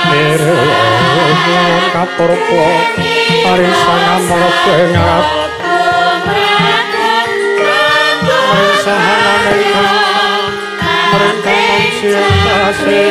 Nirwan kapurpa arisan amrep ngarep marisahanane kang mrengkang siatase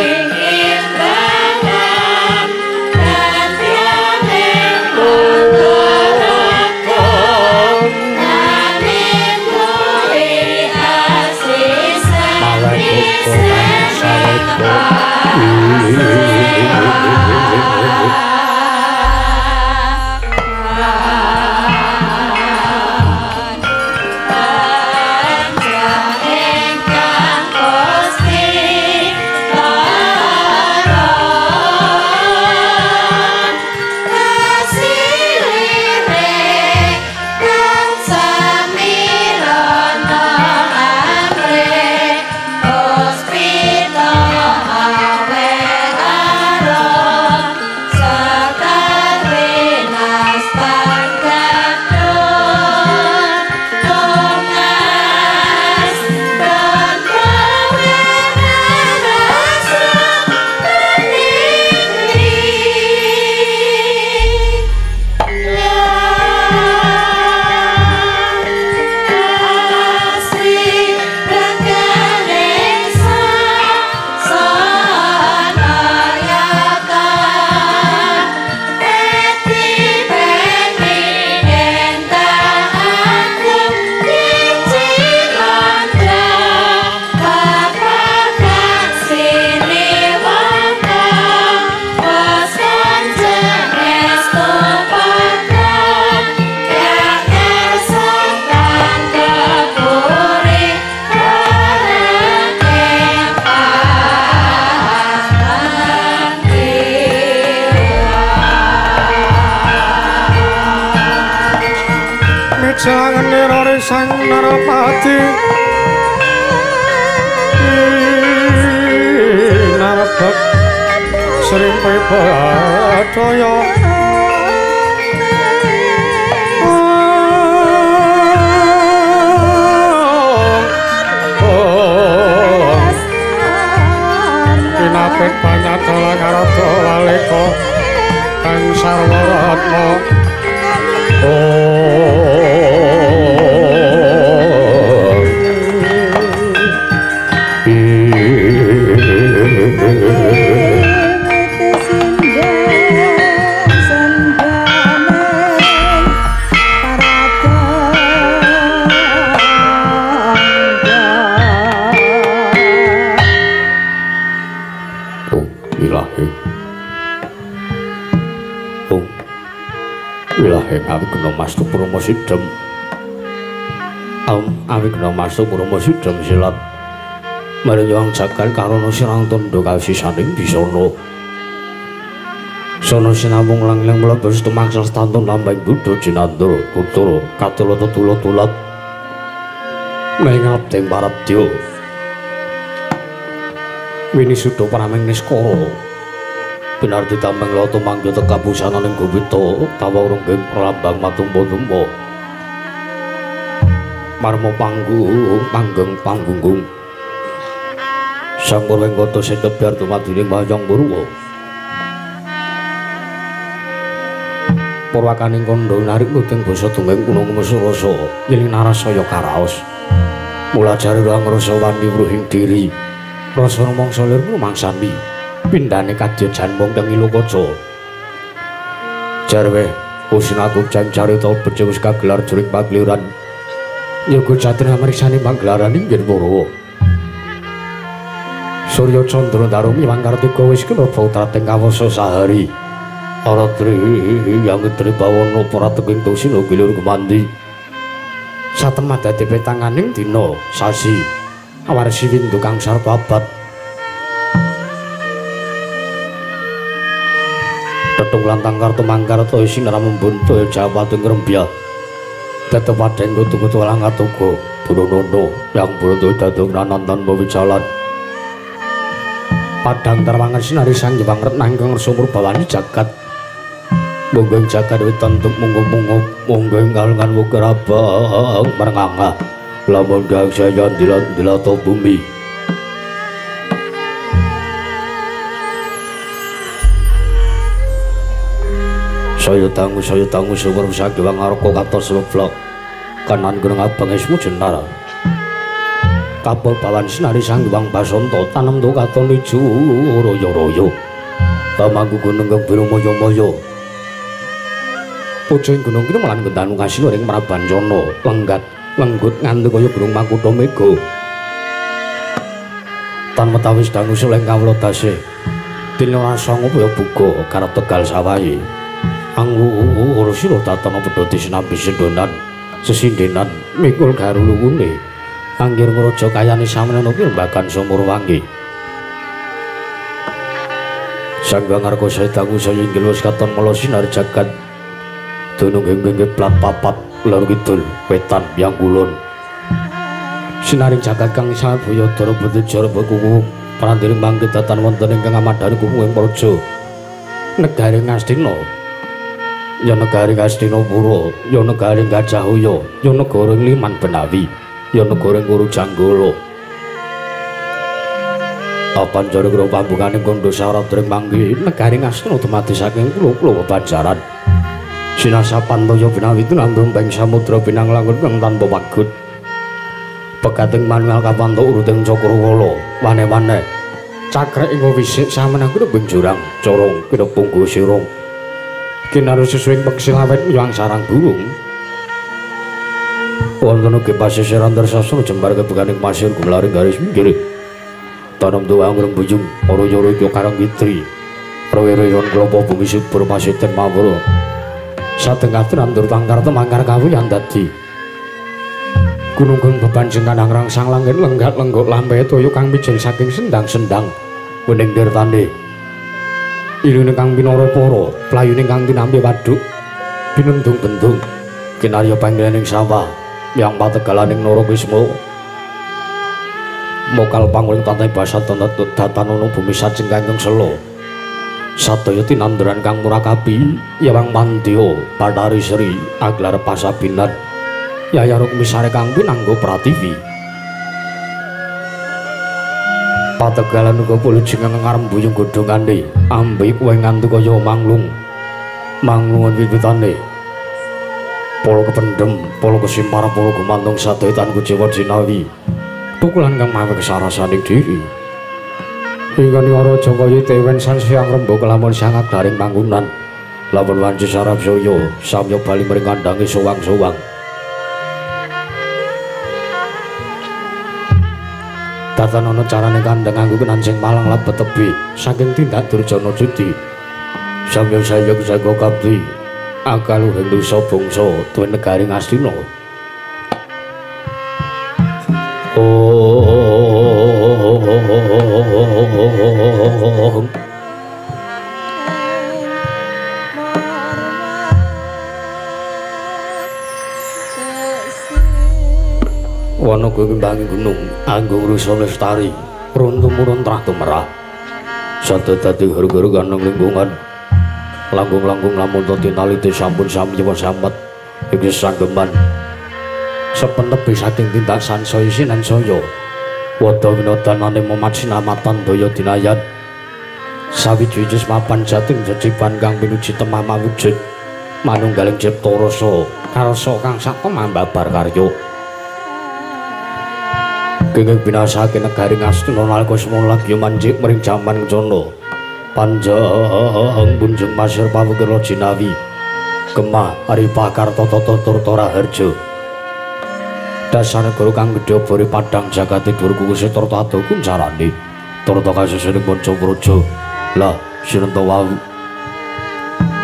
Sang Narapati Narabak Srimpi Bathaya Pinapit panyadala karada walika kang sarwa ratna. Awigna mastu purma sidhem. Awigna mastu purma sidhem silat. Marang jagat karana sirang tandha kasisaning bisana. Sono sinamung lang-lang mlebes tumangsal stantun lambang buddha jinandra tutur katula tetula-tulat. Mengabdeng paradya. Winisuda prameng niskara. Binarti tambang loto mangga tekabusana ning gowita tawa renggeng pralambang matumpa-tumpa. Marma panggung panggeng panggunggung. Sang Purwengkata sing tebyar dumadine Wayang Purwa. Purwakaning kandha narik nuting basa dongeng kuna kumesa rasa nyeling narasaya karaos. Mulajare rasa wani wruhing diri. Rasa mangsa lir rumangsani. Pindhane kadya janmung teng Ilokaca. Jarwe usinaku jan carita becik wis kagelar juring pagliran. Yoga jatri amriksani panggelaran inggih Purwa. Surya Candra Darumi Wangkartika wis kena bautrateng kawasa sahari. Aratri yang tri bawana prateking tusina gilir gumandi. Satemah dadi petanganing dina sasi awarsi windu kang sarta abad. Tetung lantang kartu mangkarta sinar membuntu jawating rembya. Tetep padheng kutu-kutu lang atuga buronono yang burono dadung nanantan bawijalan. Padang terwangan sinari sang Hyang Retnang kang ngersa murbawani jagat. Monggo jagat witentuk munggu-munggu monggo kalungan wukir abang merenganga. Lamun gang saya dilat-dilato bumi. Saya dangu suwur sagiwang arka katos leblok kanan gunung abang esmu jenar. Kapul bawan sinari sanggiwang basanta tanem tu katon ijo royo-royo. Pamangku gunung kang biru moyo-moyo. Pucung gunung kene melan gendanu kasih ring Prabancana lenggat lenggut nganti kaya gunung Makutha Mega. Tan wetawis dangu suleng kawula dase. Dene ora sanga kaya buga karep tegal sawahe. Anggur sira tatana pedhoti sinambi sendonan sesindenan mikul garuluwune anggir ngraja kayane samene pirembagan sumur wangi. Sang Ngarga saya dangu saya inggil wis katon mala sinar jagat dunung ing plat papat lor kidul wetan yang kulon. Sinaring jagat kang sabaya dara betejar kuku prandiring mangke datan wonten ingkang amadhani kuku ing praja negari Ngastina. Ya negari Ngastinapura, ya negari Gajahaya, ya negara Liman Benawi, ya negara Kuru Janggala. Apan jare karo pambungane kandha syarat ring mangke negari Ngastina dumadi saking kula-kula bebanjaran. Sinasapan toya Benawi tinambung ping samudra pinang langun kang tanpa wagut. Pegating manual kapanto uruting cakrawala, wane-wane. Cakrek ing wisik samenang kuwi jurang, corong kinepunggu sirung. Kinaru sesuing peksilawet nyuwang sarang burung. Wonten ugi pasisiran tersastra jembar kebeganing pasir gumlaring garis minggir. Tanem tuwa angreng bujung, oro-oro iki karang kitri. Rowe-royon klopo bumi subur pasiten mawur. Satengah nandur tangkar temangkar kawuyan dadi. Gunung kang bebanjengan angrangsang langit lenggak lenggok lampe toya kang mijil saking sendang-sendang wening dirtane. Ilune kang pinara para, playune kang tinampi waduk, binendung-bendung, kinarya panggilaning sawah, yang pategalaning Narakisma. Mokal panguling tantai basa datanono bumi sajeng kangkung sela. Sadaya tinanduran kang murakabi, yawang mandya, Bathari Sri, aglar pasabinan, Yaya Rukmi sare kang pinanggo pratiwi. Pategalan uga pulujeng ngarembuyung godhongane, ambe kuwe nganti kaya manglung. Manglungan wiwitane. Pala kependhem, pala kesimpar, pala gumantung sadaya tan kuciwa jinawi. Tukulan kang mawe kesarasaning diri. Hingga niwara kaya tewen sansaya ngrembaka lamun sangat garing panggonan. Lamun wanci sarap saya, samya bali mring kandhange sowang-sowang. Tatanono carane kandhang nganggo kenancing malang lebet tebi saking tindak durjana judi. Samya saya jaga kabdi akaluhing dosa bangsa tuwin negari Ngastina. Oh. Wana kuwi kembangi gunung anggung rusa lestari runtuh-murun trah tumerah sadaya dadi guru-guru kaneng lingkungan langkung-langkung lamun tinalite sampun sami samet iki sanggeman sepentebi saking tindak sansaya sinansaya wada winodanane momat sinamatan daya dinayan sawiji mapan jating jejiban kang pinuji temah mawujud manunggaling cipta rasa karsa kang sak temambabar karya. Kenging binasake negari Ngastina nalika semono lagi manjik mring jaman kencana. Panjang punjung pasir pawukir jinawi. Gemah Aripah Kartata Turta Raharja. Dasar negara kang gedhe obore padhang jagate dhuwur kukuse turta ado kuncarane. Turta kasusuning manca praja. Lah sinenta wau.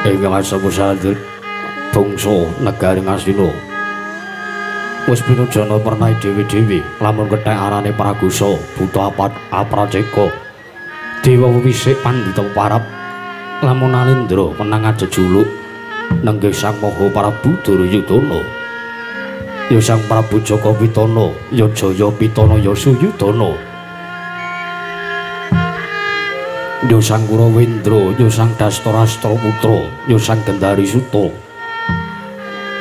Ingkang asma bangsa negari Ngastina. Wis pinujana pernahe dhewe-dhewe lamun kethek arane Pragusa buta Apraceka dewa wisik pandhita parap lamun Alindra menang ajejuluk nenggih Sang Maha Prabu Duryudana ya Sang Prabu Jaka Pitana ya Jaya Pitana ya Suyudana ya Sang Kurawendra ya Sang Dastarastra Putra ya Sang Gendari Suta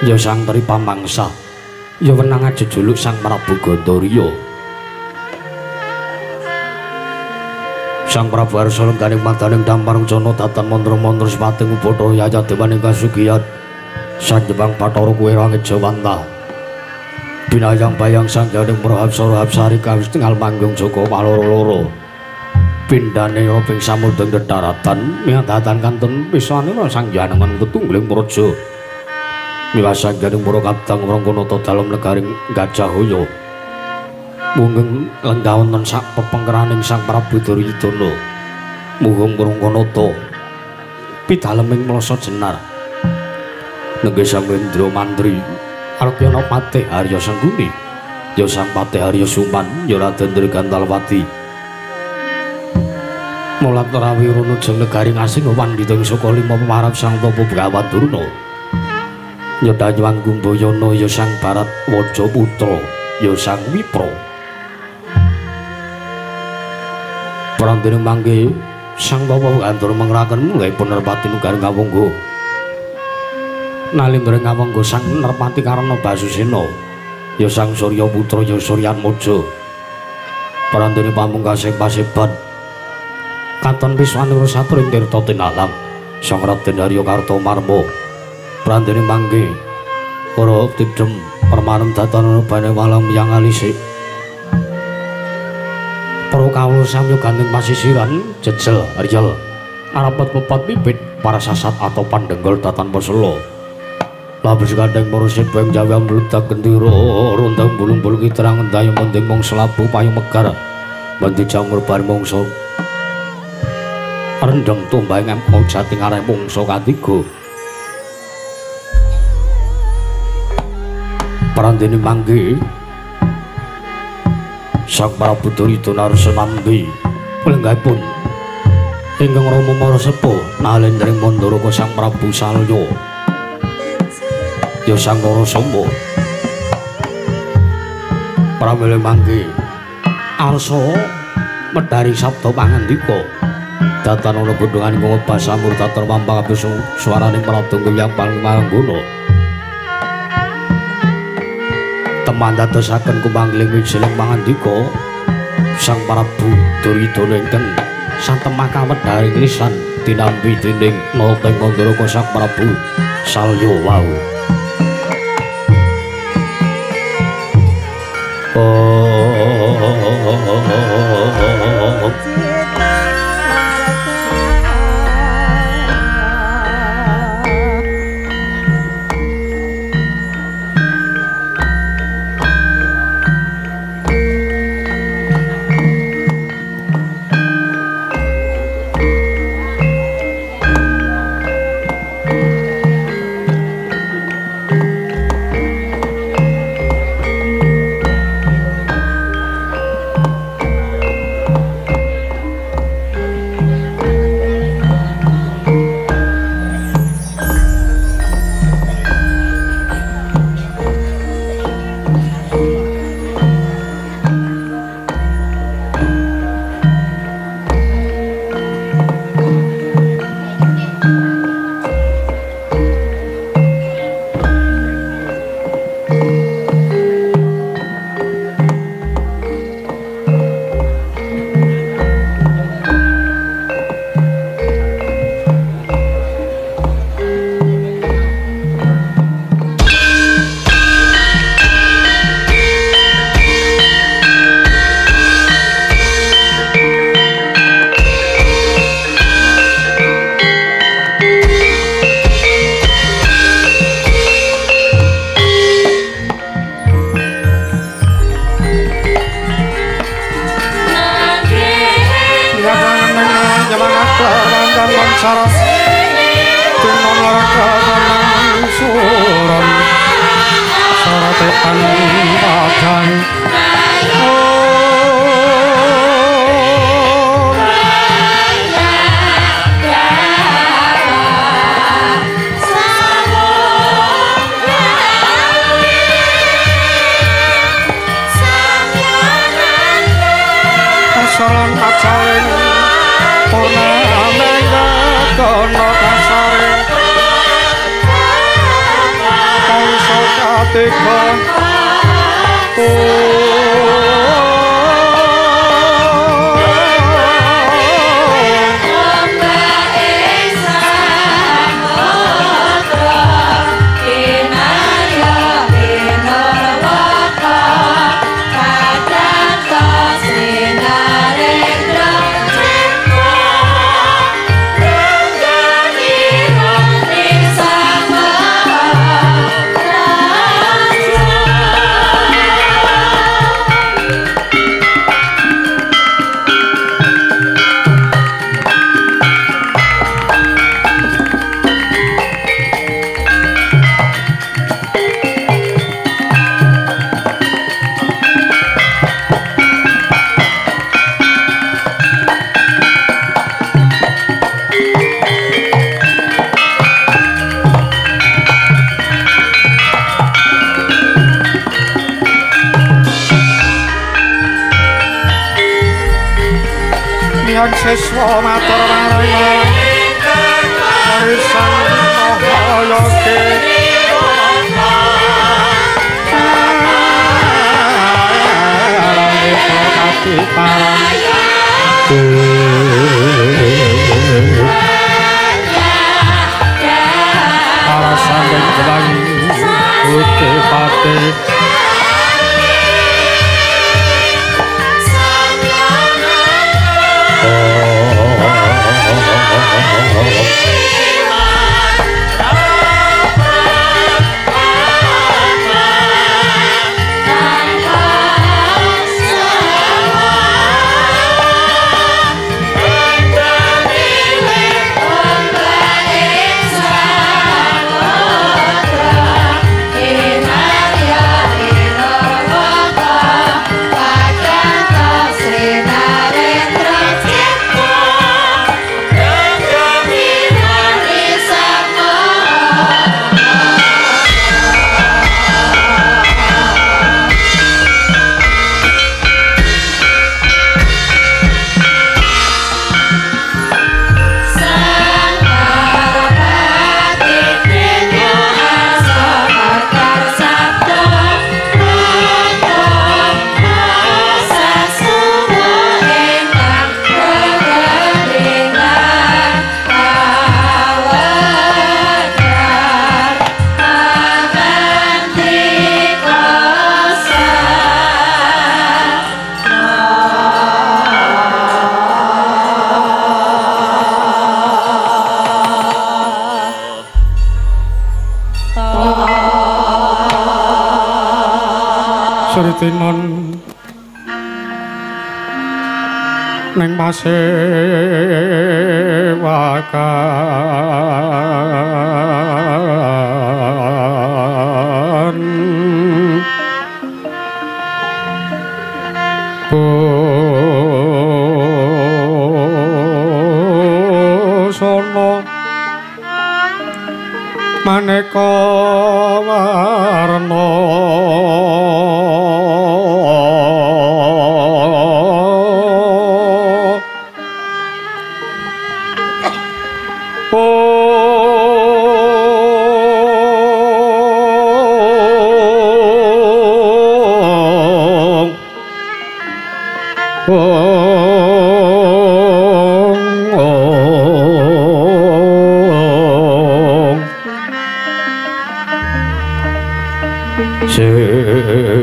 ya Sang Tri Pamangsa ya wenang ajejuluk Sang Prabu Gandariya. Sang Prabu Arsa lengganing madaning Damparengcana datan mantra-mantra sepating upathara yayat dewaning kasugiyan Sanjepang Bathara kuwe langit Jawanta binayang bayang sangganing Prahapsara Hapsari kawis tingal manggung Joko paloro-loro pindhane roping samudra dedaratan miyadatan kantun pisanira sangyanengan ketungguling praja miwah sangganing para kadang Rangkanata dalem negaring Gajahaya munggeng lenggah wonten sak pepengkeraning Sang Prabu Duryudana muhung Rangkanata pidaleming mlasa jenar nenggih Sang Indra Mantri Arkyana Patih Arya Sengkuni ya Sang Patih Arya Suman ya Raden Drigantalwati mulat rawiruna jeng negari ngasing pandhita ing saka lima pemarap Sang Tapa Begawan Durna ya Danyang Gumbayana ya Sang Barat Waja Putra ya Sang Wipra prandene mangke Sang Tapa Gandara mengeraken mulai Nerpati negari Ngawangga nalindra Ngawangga Sang Nerpati Karna Basusena ya Sang Surya Putra ya Suryatmaja prandene pamungkasing paseban katon piswanira satur ing tirta tinalang Sang Raden Arya Kartomarma prandene mangke para tidhem permanem datan bane walam yang alise para kawula samya gandeng pasisiran jejel riyel arapet pepet bibit para sasat atau pandenggol datan pesela labis gandeng para sibeng jawi mludak gendera rondang bulung-bulung kiterang ndayung mending mangsa labu payu megar mbendi jamur bar mangsa rendheng tumbang empo jati ngarep mangsa katiga prandene mangke Sang Prabu Duryudana arsa nampi lenggahipun ingkang rama mara sepuh nalendring Mandaraka Sang Prabu Salya ya Sang Narasoma pramila mangke arsa medhari sabda pangandika datan ana bendungan ing basamur tatar mampang kabeh swaraning pradangga yang paling mangguna teman dadosaken kumanggiling wijiling pangandika Sang Prabu Duryudana ingkang satemah kawedharing lisan tinampi dening Nata Mandaraka Sang Prabu Salya wau. Oh. Yang siswa matur marang Sang Maha Pati. Sritinon neng pasewakan busana maneka warna.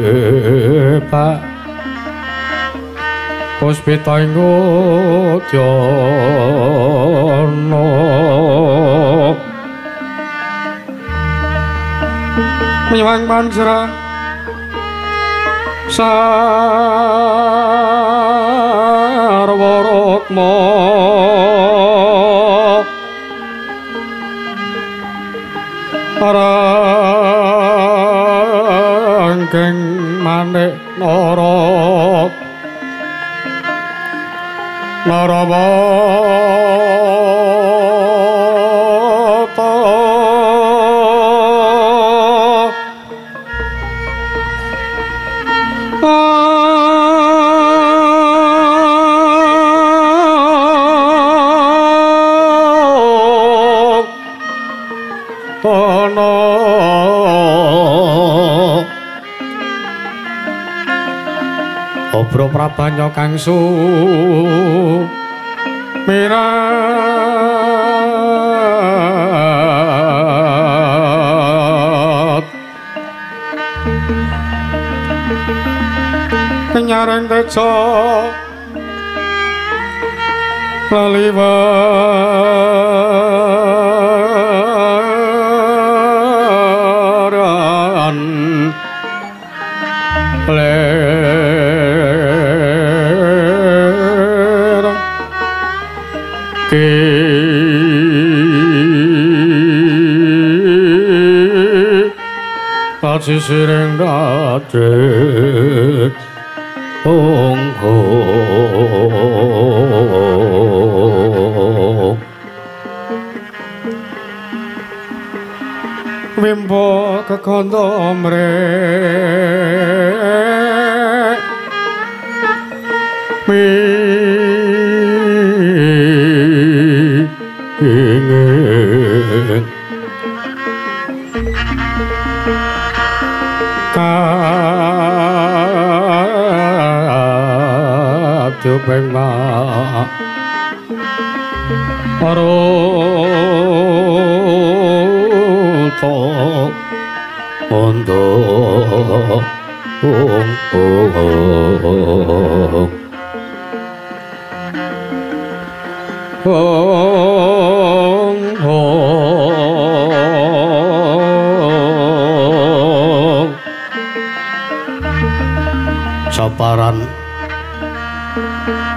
Sepak Puspita ing udyana miwang panjra sarwa rukma rangkeng manik nara narawata Obro prabanya kang sumirat nyareng teja laliwaran ler ki sisiring dadi ong wimbo kekondo mre Kadya Aruta Ondo Ong Ong Ong Saparan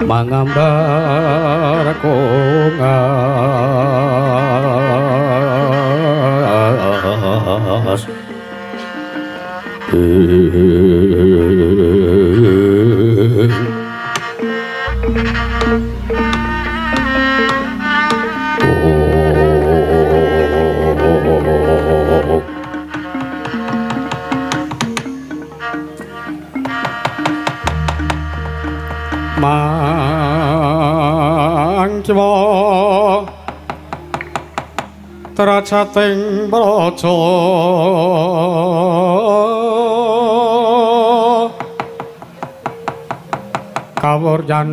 mangambar kongas mangkiwa tracating praja kawuryan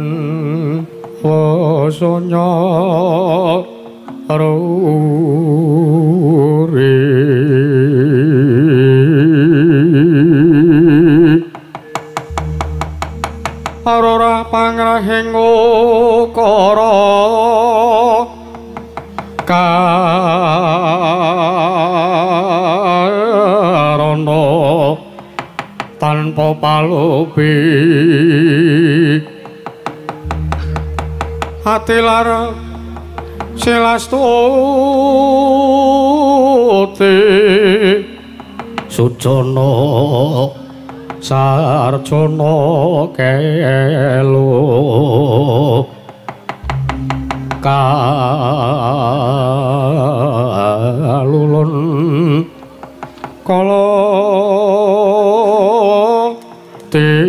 wasanya ruri Arora pangrahing ukara karana tanpa palupi ati lara silastuti sujana sarjana kelo kalulun kala tidha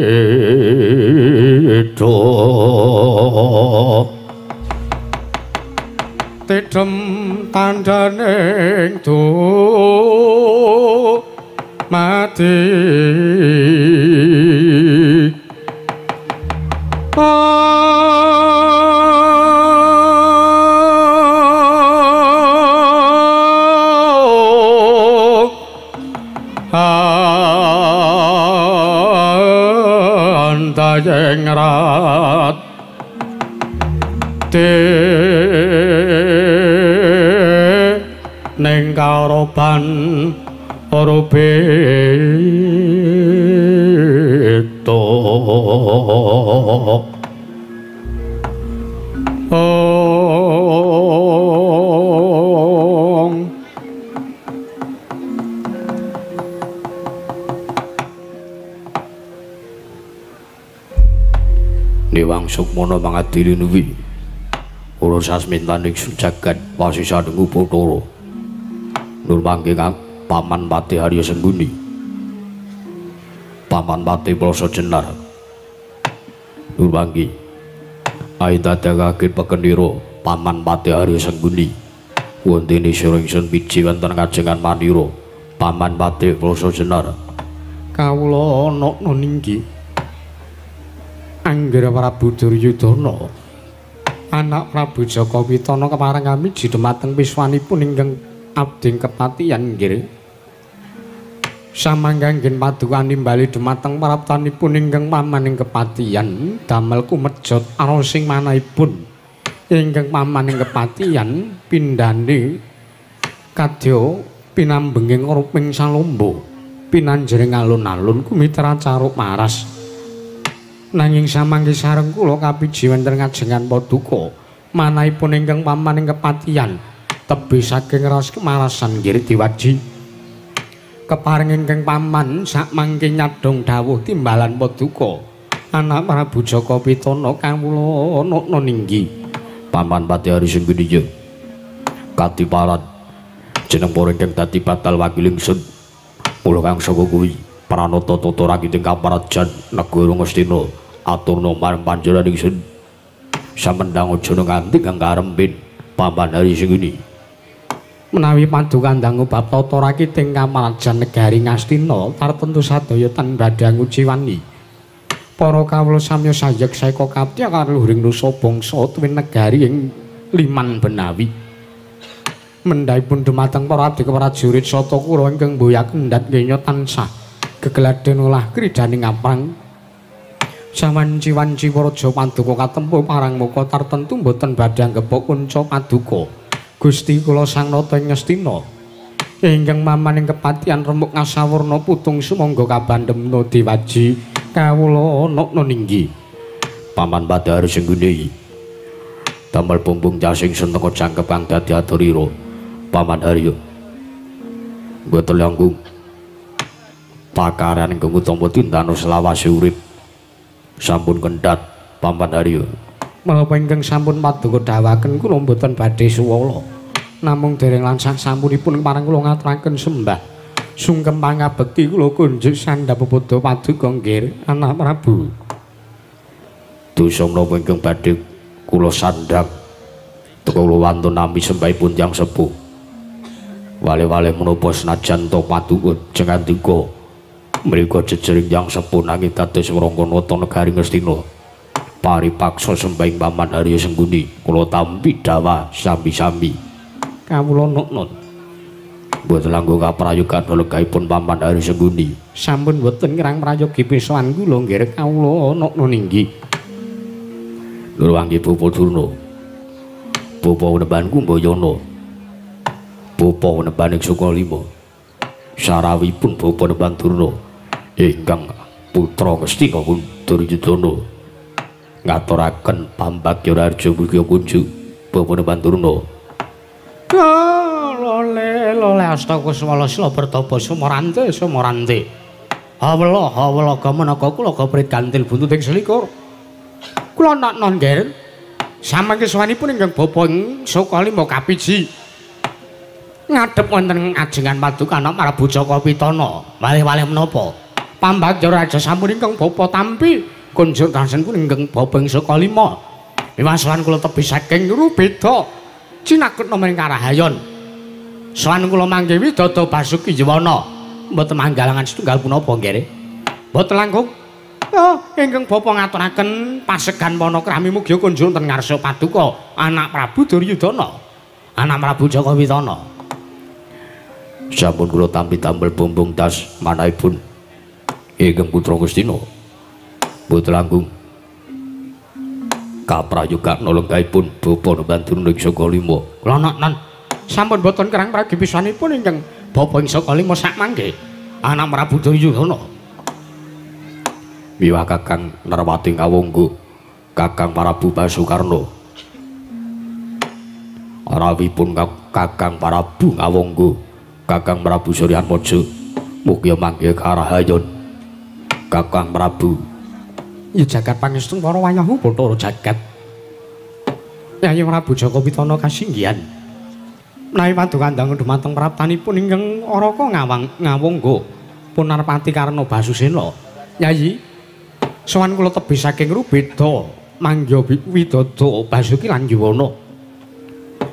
tidhem tandhaning du mati Antayeng rat ning karoban rubeta ong Dewang Sukmana mangadili nuwi ora sasmintaning jagat wasisaning Bathara nur mangke Paman Patih Arya Sengguni, Paman Patih Plasa Jenar nur mangke aindadakake pekenira Paman Patih Arya Sengguni wontene sira ingsun piji wonten kajengan manira Paman Patih Plasa Jenar. Kawula ana ninggi Anggara Prabu Duryudana anak Prabu Jaka Witana kepareng kami dumateng piswanipun ingkang abdi kepatihan nggih. Samangga nggen paduka nimbali dumateng praptanipun ingkang paman ing kepatihan damel kumejot arosing manahipun ingkang paman ing kepatihan pindhane kadya pinambenging ruping salomba pinanjering alun-alun kumitra caruk maras. Nanging samangke sareng kula kapiji wonten ngajengan paduka manahipun ingkang paman ing kepatihan tebih saking raos kemarasan nggih diwaji. Kepareng ingkang paman sakmangke nyadhong dawuh timbalan paduka anak Prabu Jaka Witana kawula nukna ninggi Paman Patih Arya Sengguni ya katiparan jeneng para ingkang dadi batal wakil ingsun mula kang saka kuwi pranata tata rakiting kaprajan negara Ngastina aturna marang panjenengan ingsun samendang aja nganti kang karempin Paman Arya Sengguni. Menawi paduka ndangu bab tata rakiting kamrajan negari Ngastina tartentu sadaya tan badhe nguciwani. Para kawula samya sayek saeka kapti kaluhuring nusa bangsa tuwin negari ing Liman Benawi. Mendhahipun dumateng para abdi prajurit Sata Kura ingkang mboyak endhat kenya tansah gegladen olah kridaning aprang. Sawanci-wanci Raja Paduka katempuh parang muka tartentu boten badhe anggepok kunca paduka. Gusti kula Sang Nata ing Ngastina ingkang mamaning kepatihan remuk ngasawurna putung sumangga kabandemna diwaji kawula nokna ninggi. Paman Badar Sengguni damel bumbung jasing senteka jangkep kang dadi aturira. Paman Haryo mboten langkung pakaran ingkang utama tindano selawase urip sampun kendhat Paman Haryo. Menapa ingkang sampun paduka dawuhaken kula mboten badhe suwala. Namung dereng lansah sampunipun parang kula ngaturaken sembah sungkem pangabekti kula kunjuk sandhap pepodo paduka nggih anak Prabu. Dosa menapa ingkang badhe kula sandhang teka kula wantun nampi sembahipun tiyang sepuh. Wale-wale menapa senajan to paduka jengandika mriku jejering tiyang sepuh nanging dados wrangka nata negari Ngastina. Paripaksa sembahing Paman Haryo Sengguni kula tampi dawah sami-sami. Kawula nuknut mboten langkung kaprayogan legahipun Paman Haryo Sengguni. Sampun boten kirang prayogi pisowan kula nggih kawula nuknut ninggi. Nurwangi Bapa Durna, Bapa Wenemban Kumbayana, Bapa Wenemban ing Sukalima, sarawipun Bapa Wenemban Durna ingkang putra Ngastina Duryudana ngaturaken pambagya raharja mugi kunjuk Bapa Wenemban Durna. Lole lole astakuswala sila pertapa sumorante sumorante. Hawela hawela gamenaka kula gaprit gantil buntut ing selikur. Kula nokno nggih. Samangke sowanipun ingkang bapa ing Sukalima kapiji. Ngadhep wonten ajengan paduka anak Prabu Jaka Pitana. Walih-walih menapa? Pambagya raja sampun ingkang bapa tampi kunjuk tasenipun ingkang bapa ing Sukalima. Wiwasowan kula tebih saking Rubeda cinakutna maring Karahayon. Sowan kula mangke Widada Basuki Yuwana. Mboten manggalangan setunggal punapa nggih. Mboten langkung. Oh, ingkang bapa ngaturaken pasegan panakrami mugi kunjuk wonten ngarsa paduka anak Prabu Duryudana, anak Prabu Jaka Pitana. Sampun kula tampi damel bumbung tas manahipun ingkang putra Ngastina. Mboten langkung kaprayogan lenggahipun Bapa Wenemban Durna ing Sukalima. Kula noknon sampun boten kerang pragi pisanipun ingkang bapa ing Sukalima sak mangke anak Prabu Duryudana. Miwah Kakang Narwati Ngawangga, Kakang Prabu Basukarna. Rawipun Kakang Prabu Ngawangga, Kakang Prabu Suryatmaja mugi mangke karahayon. Kakang Prabu ya jagat pangestu para wayahu Bathara jagat. Yayi Prabu Jaka Pitana kasinggihan. Menawi paduka ndang dumateng praptanipun ingkang Araka Ngawangga Punarpati Karna Basusena. Yayi sowan kula tebih saking Rubeda mangga Widada Basuki lan Yuwana.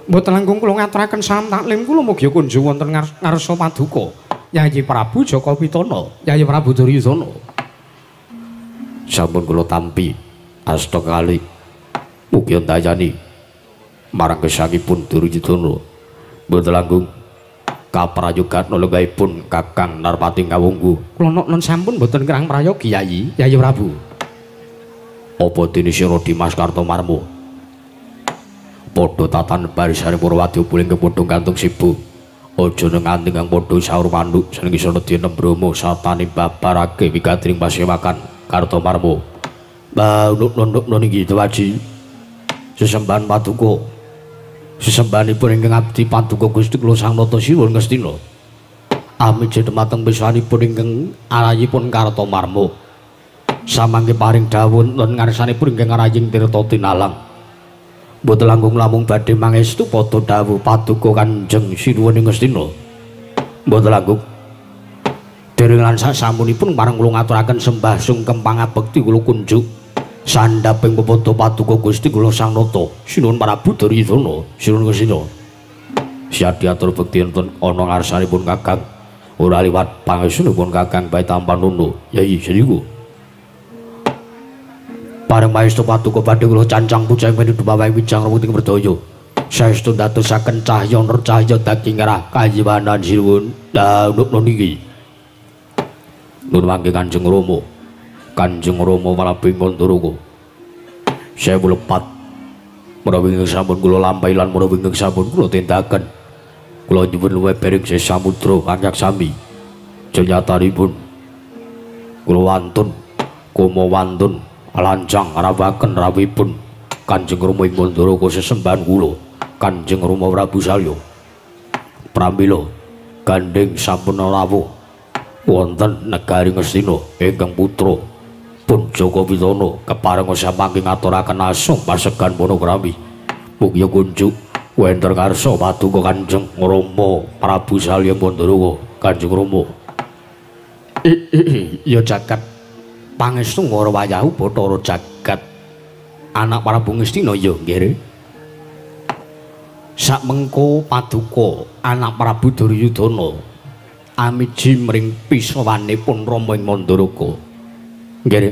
Mboten langkung kula ngaturaken salam taklim kula mugi kunjung wonten ngarsa paduka Yayi Prabu Jaka Pitana, Yayi Prabu Duryudana. Sampun kula tampi asta kali mugi ndayani marang gesangipun Duryudana. Mboten langkung kaprayogan lenggahipun Kakang Narpati Ngawangga. Kula noknon sampun mboten kirang prayogi Yayi, Yayi Prabu. Apa dene sira Dimas Kartomarma? Padha tatan barisane para wadya puling kepadha gantung sibu. Aja nganti kang padha saur manuk seneng iso nedya Brahma satane babarake wigatining pasewakan Kartomarma. Mbah nuknun niki Dewaji. Sesembahan paduka. Sesembahanipun ingkang abdi paduka Gusti kula Sang Nata Siwun Ngastina. Amije dumateng pisanipun ingkang arayipun Kartomarma. Samangke paring dawuh wonten ngarsanipun ingkang araying Tirta Tinalang. Mboten langkung lamung badhe mangestu padha dawuh paduka Kanjeng Sinuwun ing Ngastina. Mboten langkung. Dereng lan sasampunipun pareng kula ngaturaken sembah sungkem pangabekti kula kunjuk sandhaping pepadha paduka Gusti kula Sang Nata Sinuwun Prabu Duryudana Sinuwun Ngastina. Siap diatur bekti wonten ana ngarsanipun Kakang ora liwat pangestunipun Kakang bae tampan nuno. Yayi seniku. Pareng maestu paduka badhe kula cancang puja ing dumawaing wijang rewuting berdaya. Saestu ndadosaken cahya nercahya daging ngerah kayiwanan sinuwun. Lah nukno niki. Nun mangke Kanjeng Rama. Kanjeng Rama Prabu Mandaraka. Sewu lepat menawi ingkang sampun kula lampahi lan menawi ingkang sampun kula tindakaken. Kula nyuwun luwih bering samudra kang sami. Jenyatanipun kula wantun kuma wantun lancang rawaken rawuhipun Kanjeng Rama ing Mandaraka sesembahan kula Kanjeng Rama Prabu Salya. Pramila gandheng sampun rawuh wonten negari Ngastina ingkang putra pun Jaka Pitana keparenga samangke ngaturaken asung pasegan panakrami. Mugi kunjuk wonten ngarsa paduka Kanjeng Rama Prabu Salya Mandaraka. Kanjeng Rama ya jagat pangestu ngara wayahu Bathara jagat anak Prabu Ngastina ya nggih. Sakmengko paduka anak Prabu Duryudana amiji mring pisawanipun Rama ing Mandaraka. Nggih.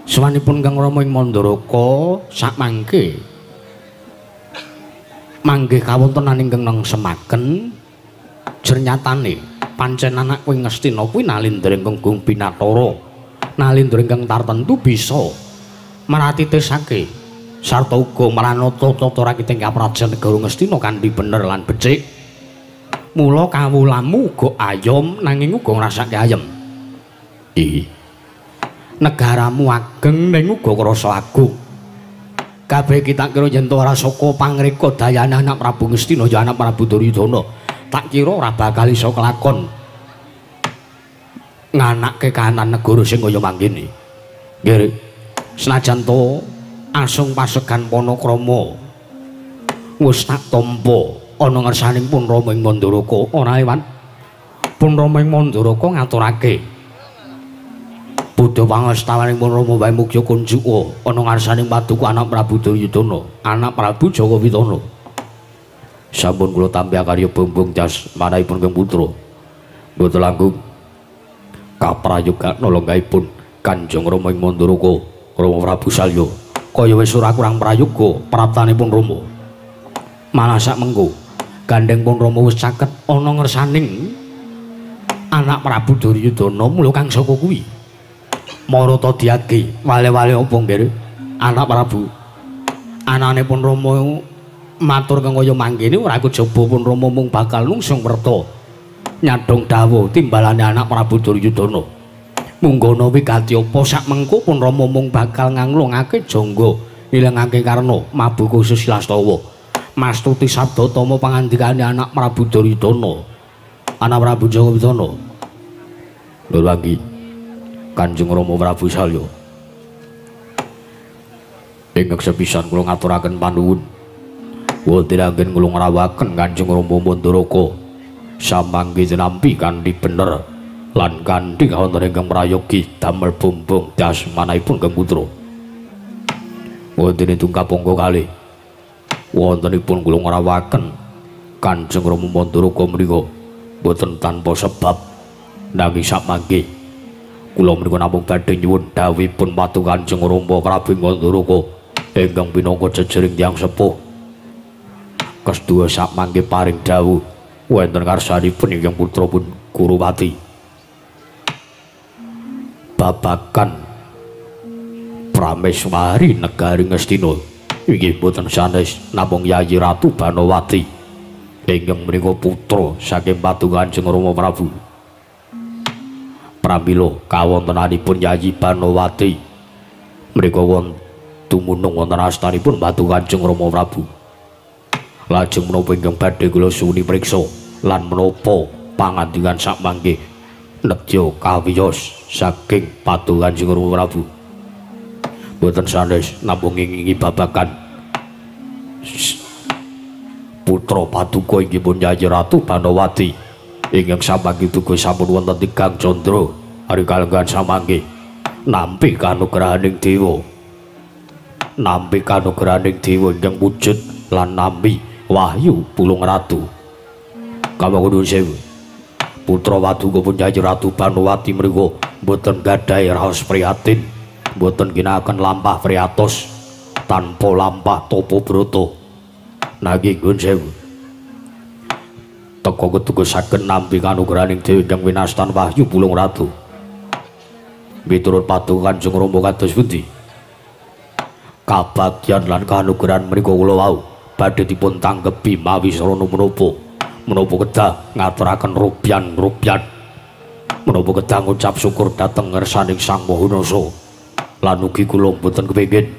Sawanipun Kang Rama ing Mandaraka sakmangke manggih kawontenan ingkang nengsemaken jernyatane pancen anak kuwi Ngastina kuwi nalindra ingkang gung pinatara, nalindra ingkang tartentu bisa maratitesake sarta uga maranata tata rakiting kaprajan negara Ngastina kanthi bener lan becik. Mula kawulamu uga ayom nanging uga ngrasake ayem. Ih. Negaramu ageng ning uga krasa agung. Kabeh kita kira yen to ora saka pangreka dayane anak Prabu Ngastina ya anak Prabu Duryudana, tak kira ora bakal iso kelakon nganake kahanan negara sing kaya mangkene. Nggih. Senajan to asung pasegan panakrama wis tak tampa ana ngersaning pun Rama ing Mandaraka ora ewan. Pun Rama ing Mandaraka ngaturake Buddha pangastawaning pun Rama wae mugya kunjuka ana ngarsaning paduka anak Prabu Duryudana, anak Prabu Jaka Pitana. Sampun kula tampi akarya bumbung jas manahipun Kang Putra. Mboten langkung kaprayogana lenggahipun Kanjeng Rama ing Mandaraka, Rama Prabu Salya. Kaya wis ora kurang prayoga praptanipun Rama. Malah sak mengko gandheng pun Rama wis caket ana ngersaning anak Prabu Duryudana mula kang saka kuwi marata diagi wale-wale apa nggih anak Prabu. Anane pun Rama matur kang kaya mangkene ora kejaba pun Rama mung bakal nungsung werta nyadhong dawuh timbalane anak Prabu Duryudana. Munggono wigati apa sak mengko pun Rama mung bakal nganglungake jangga nilangake karna mabuka Susilastawa. Mastuti sabda tama pangandikane anak Prabu Duryudana, anak Prabu Jaka Pitana. Lho Kanjeng Rama Prabu Salya. Ingkang sepisan kula ngaturaken panuwun. Wonten anggen kula ngrawuhaken Kanjeng Rama Mandaraka samangke tinampi kanthi bener lan kanthi kawontenan ingkang prayogi damel bumbung dasmanahipun Kang Putra. Wonten tungkap angka kalih wontenipun kula ngrawuhaken Kanjeng Rama Mandaraka menika boten tanpa sebab nanging samangke kula menika namung badhe nyuwun dawuhipun paduka Kanjeng Rama Prabu Mandaraka ingkang pinangka jejering tiyang sepuh. Keseduwa samangke paring dawuh wonten ngarsanipun ingkang putra pun Kurupati babagan Prameswari negari Ngastina inggih boten sanes namung Yayi Ratu Banowati ingkang menika putra saking paduka Kanjeng Rama Prabu. Pramila kawontenanipun Yayi Banowati menika wonten dumunung wonten astanipun paduka Kanjeng Rama Prabu. Lajeng menapa ingkang badhe kula suwuni priksa lan menapa pangandikan sakmangke nedya kawiyos saking paduka Kanjeng Rama Prabu. Boten sanes namung ngingi babagan putra paduka inggih pun Yayi Ratu Banowati ingkang samangke duga sampun wonten tigang candra ari kalenggahan samangke nampi kanugrahaning dewa, nampi kanugrahaning dewa ingkang wujud lan nampi wahyu Pulung Ratu. Kawula sewu putra paduka pun Yayi Ratu Banowati mriku mboten gadhahi raos prihatin Mboten ginakaken lampah priyatos tanpa lampah tapa brata. Nanging nyuwun sewu. Teka keduga saged nampi kanugrahaning Dewi ingkang winastan Wahyu Pulung Ratu. Miturut paduka Kanjeng Rama kados pundi? Kabagyan lan kanugrahan menika kula wau badhe dipun tanggepi mawi sarana menapa? Menapa kedah ngaturaken rupyan-rupyan? Menapa kedah ngucap syukur dhateng ngersaning Sang Maha Nasa? Lan ugi kula mboten kepengin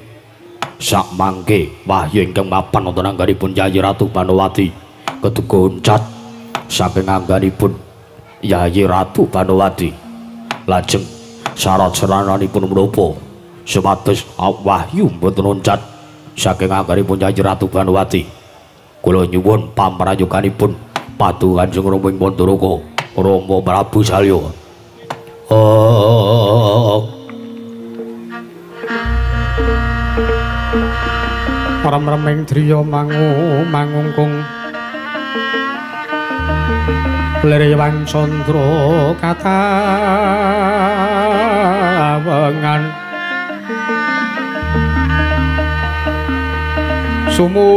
sak mangke wahyu ingkang mapan wonten angganipun Yayi Ratu Banowati keduga uncat saking angganipun Yayi Ratu Banowati. Lajeng syarat sarananipun menapa supados wahyu mboten uncat saking angganipun Yayi Ratu Banowati? Kula nyuwun pamrayoganipun paduka Kanjeng Rama ing Mandaraka, Rama Prabu Salya. Rem-reming driya mangungkung lirewang candra katawengan sumu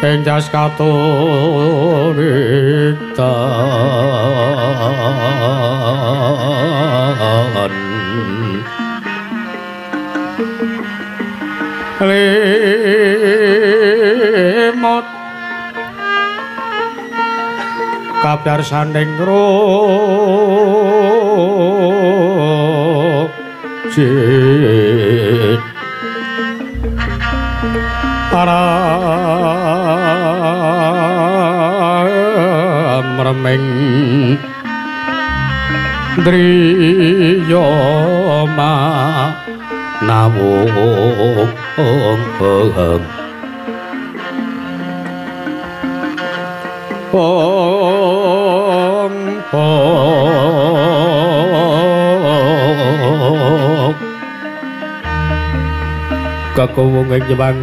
enjas katon lemot kabyarsaning rojit remeng driya manawung kakowung ing Jepang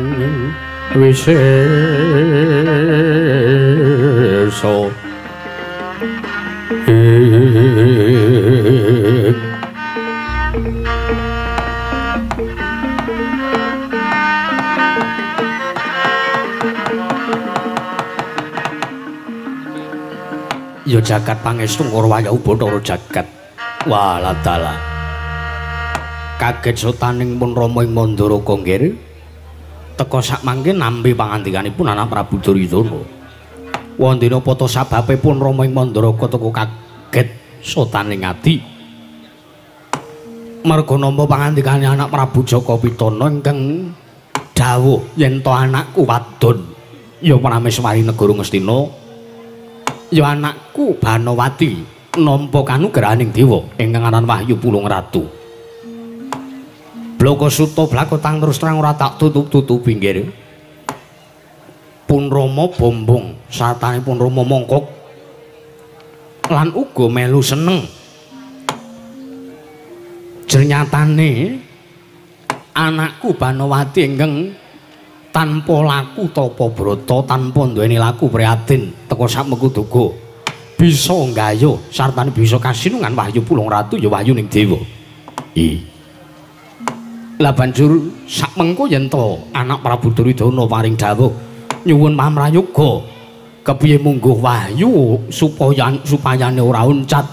wisesa. Ya jagat pangestu Ngurwaya Bathara jagat. Walah dalah. Kaget sotaning pun Rama ing Mandaraka nggih. Teka sak mangke nampi pangandikanipun anak Prabu Duryudana. Wondene apa ta sababe pun Rama ing Mandaraka teka kaget sotaning ati. Merga nampa pangandikane anak Prabu Jaka Pitana ingkang dawuh yen to anakku wadon ya Prameswari negara Ngastina, ya anakku Banowati nampa kanugrahaning dewa ingkang aran Wahyu Pulung Ratu. Blaka suta blaka tang terus terang ora tak tutup-tutupi nggih. Pun Rama bombong sartane pun Rama mongkok lan uga melu seneng. Jernyatane anakku Banowati ingkang tanpa laku tapa brata, tanpa duweni laku prihatin teka sakmeku duga bisa nggayuh sartane bisa kasinungan Wahyu Pulung Ratu ya wahyuning dewa. Lah banjur sakmengko yen to anak Prabu Duryudana paring dawuh nyuwun pamrayoga kepiye mungguh wahyu supayane ora uncat,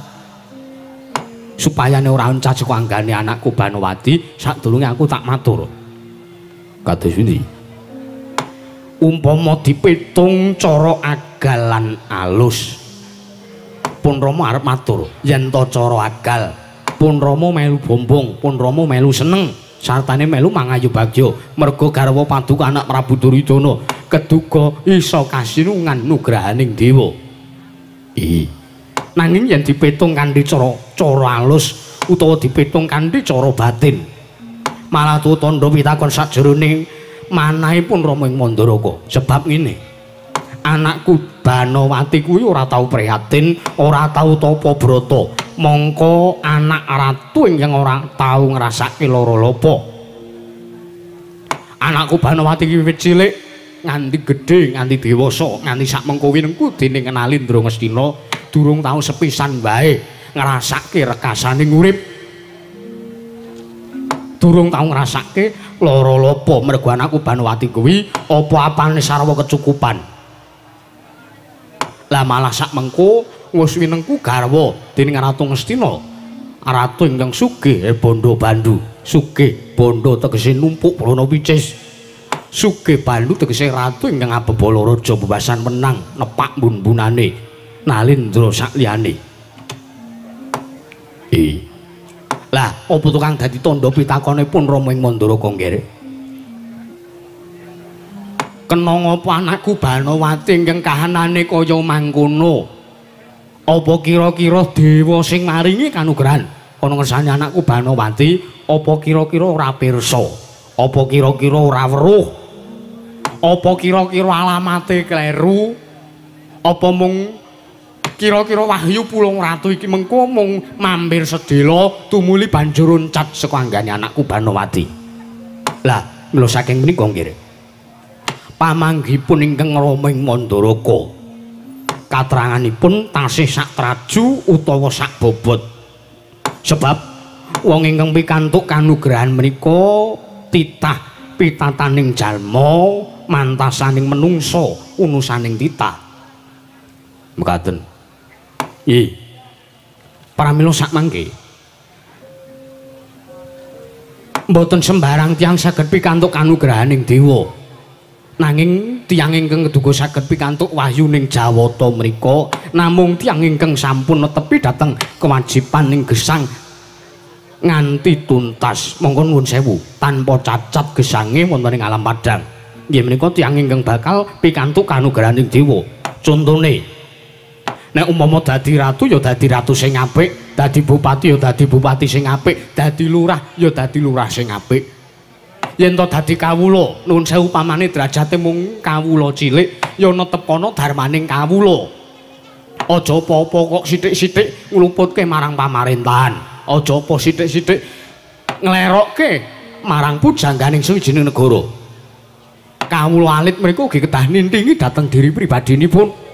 supayane ora uncat saka anggane anakku Banowati sadurunge aku tak matur. Kados pundi? Umpama dipitung cara agal lan alus, pun Rama arep matur yen to cara agal pun Rama melu bombong, pun Rama melu seneng sartane melu mangayu bagya merga garwa paduka anak Prabu Duryudana keduga isa kasinungan nugrahaning dewa. Nanging yen dipitung kanthi cara alus utawa dipitung kanthi cara batin, malah tuwa tandha pitakon sajroning manahipun Rama ing Mandaraka. Sebab ngene, anakku Banowati kuwi ora tau prihatin, ora tau tapa brata, mongko anak ratu ingkang ora tau ngrasake lara lopo. Anakku Banowati iki wiwit cilik nganti gedhe, nganti dewasa, nganti sak mengko winengku dening kenali Ndra Ngastina durung tau sepisan wae ngrasake rekasaning urip. Durung tau ngrasake lara lopo mergo anakku Banowati kuwi apa-apane sarwa kecukupan. Lah malah sak mengko wis winengku garwa dening Ratu Ngastina. Ratu ingkang sugih bondo bandu, sugih bondo tegese numpuk brana picis. Sugih bandu tegese ratu ingkang abebala raja bebasan menang nepak bun-bunane Nalindra sak liyane. Lah, apa tukang dadi tandha pitakonipun Rama ing Mandaraka nggih? Kena ngapa anakku Banowati ingkang kahanane kaya mangkono? Apa kira-kira dewa sing maringi kanugrahan ana ngersane anakku Banowati, apa kira-kira ora pirsa? Apa kira-kira ora weruh? Apa kira-kira alamate kleru? Apa mung kira-kira wahyu Pulung Ratu iki mengko mung mampir sedhela tumuli banjur loncat saka anggane anakku Banowati. Lah, mila saking menika nggih. Pamanggihipun ingkang Rama ing Mandaraka. Kateranganipun tasih sak traju utawa sak bobot. Sebab wong ingkang pikantuk kanugrahan menika titah pitataning jalma, mantasaning menungsa, unusaning titah. Mekaten. Nggih. Pramila sak mangke mboten sembarang tiyang saged pikantuk kanugrahaning dewa. Nanging tiyang ingkang keduga saged pikantuk wahyuning Jawata mriku namung tiyang ingkang sampun netepi dhateng kewajiban ing gesang nganti tuntas. Monggo nuwun sewu, tanpa cacat gesange wonten ing alam padhang. Nggih menika tiyang ingkang bakal pikantuk kanugrahaning dewa. Contone nek umpama dadi ratu ya dadi ratu sing apik, dadi bupati ya dadi bupati sing apik, dadi lurah ya dadi lurah sing apik. Yen to dadi kawula, nuwun sewu pamane derajate mung kawula cilik, ya netepono darmaning kawula. Aja apa-apa kok sithik-sithik ngluputke marang pamarentahan. Aja apa sithik-sithik nglerokke marang pujangganing sawijining negara. Kawula alit mriku ugi kedah nintingi dhateng diri pribadinipun.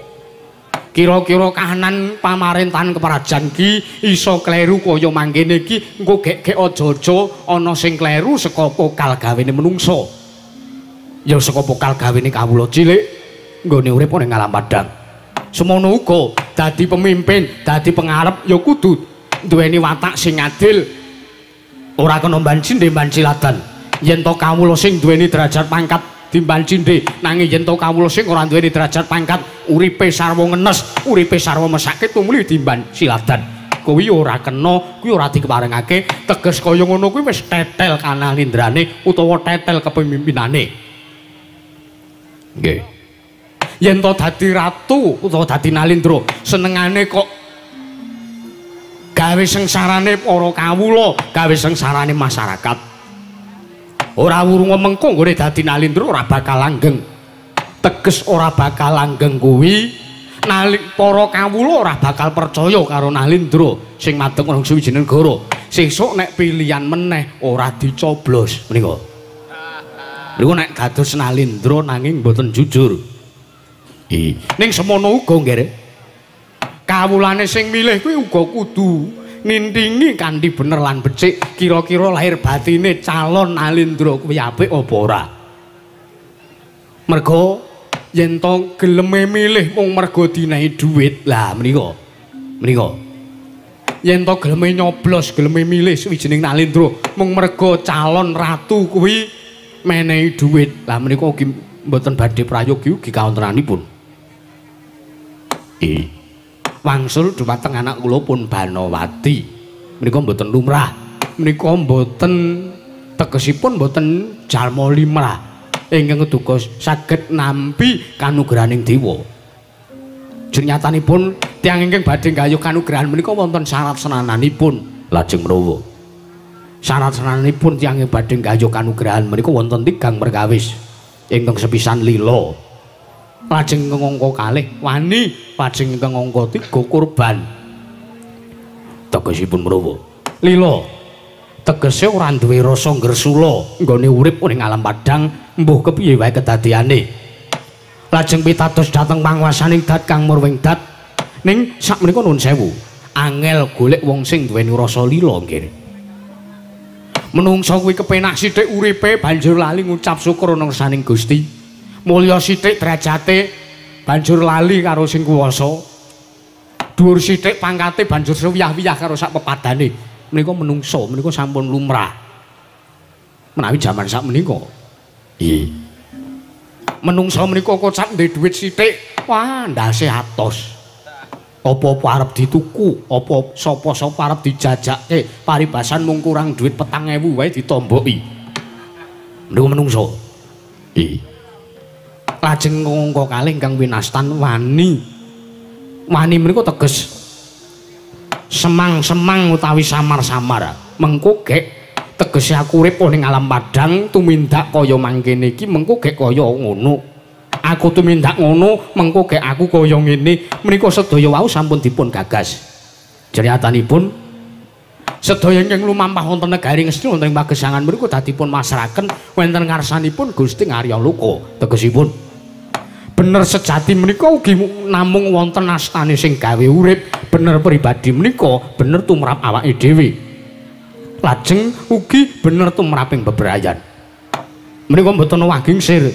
Kira-kira kahanan pamarentahan keprajan ki iso kleru kaya mangkene iki, engko gek-gek aja-aja ana sing kleru saka pokal gawene menungsa. Ya saka pokal gawene kawula cilik nggone urip ning alam padhang. Semono uga dadi pemimpin, dadi pengarep ya kudu duweni watak sing adil. Ora kena mbancinde mbanciladan. Yen to kawula sing duweni derajat pangkat dimban cindhe, nanging yen to kawula sing ora duweni derajat pangkat uripe sarwa ngenes, uripe sarwa mesake tumuli dimban siladan. Kuwi ora kena, kuwi ora dikeparengake. Teges kaya ngono kuwi wis tetel kanalindrane utawa tetel kepemimpinane. Nggih. Yen to dadi ratu utawa dadi nalindra, senengane kok gawe sengsarane para kawula, gawe sengsarane masyarakat. Ora wurung mengko nggone dadi nalindra ora bakal langgeng. Teges ora bakal langgeng kuwi nalik para kawula ora bakal percaya karo nalindra sing madeg nang suwijining negara. Sesuk nek pilihan meneh ora dicoblos menika. Niku nek dados nalindra nanging mboten jujur. Ning semono uga nggih. Kawulane sing milih kuwi uga kudu nintingi kanthi bener lan becik, kira-kira lahir batine calon nalindra kuwi apik apa ora. Mergo yen to geleme milih mung mergo dinehi dhuwit, lah menika. Menika. Yen to geleme nyoblos, geleme milih suwijining nalindra mung mergo calon ratu kuwi menehi dhuwit, lah menika ugi mboten badhe prayogi ugi kawontenanipun. Wangsul dumateng anak kula pun Banowati. Menika mboten lumrah. Menika mboten tegesipun mboten jalma limrah ingkang keduga saged nampi kanugrahaning dewa. Jenyatanipun tiyang ingkang badhe nggayuh kanugrahan menika wonten syarat senananipun. Lajeng menawa syarat senananipun tiyang ingkang badhe nggayuh kanugrahan menika wonten tigang perkawis. Ingkang sepisan lila, lajeng ingkang angka kalih wani, lajeng ingkang angka tiga kurban. Tegesipun menawa lila tegese ora duwe rasa ngresula nggone urip ning alam padhang mbuh kepiye wae kedadeyane. Lajeng pitados dhateng panguwasaning dat kang murwing dat. Ning sakmenika nuwun sewu, Angel golek wong sing duweni rasa lila nggih. Menungsa kuwi kepenak sithik uripe banjur lali ngucap syukur nang saning Gusti. Mulya sithik derajate banjur lali karo sing kuwasa. Dhuwur sithik pangkate banjur sewiyah-wiyah karo sak pepadane. Menika menungsa menika sampun lumrah. Menawi jaman sak menika. Nggih. Menungsa menika kocap ndek dhuwit sithik, wah ndase atos. Apa-apa arep dituku, apa sapa-sapa arep dijajake, paribasan mung kurang dhuwit 4.000 wae ditomboki. Menika menungsa. Nggih. Lajeng angka kalih ingkang winastan wani. Wani menika teges semang-semang utawi samar-samar. Mengko gek tegese aku urip ning alam padhang tumindak kaya mangkene iki mengko gek kaya ngono. Aku tumindak ngono mengko gek aku kaya ngene. Menika sedaya wau sampun dipun gagas. Jeriatanipun sedaya ingkang lumampah wonten negari Ngastina wonten ing pagesangan mriku dadipun masrahaken wonten ngarsanipun Gusti Ngarya Loka. Tegesipun bener sejati menika ugi namung wonten astane sing gawe urip, bener pribadi menika bener tumrap awake dhewe. Lajeng ugi bener tumraping bebrayan. Menika mboten owah gingsir.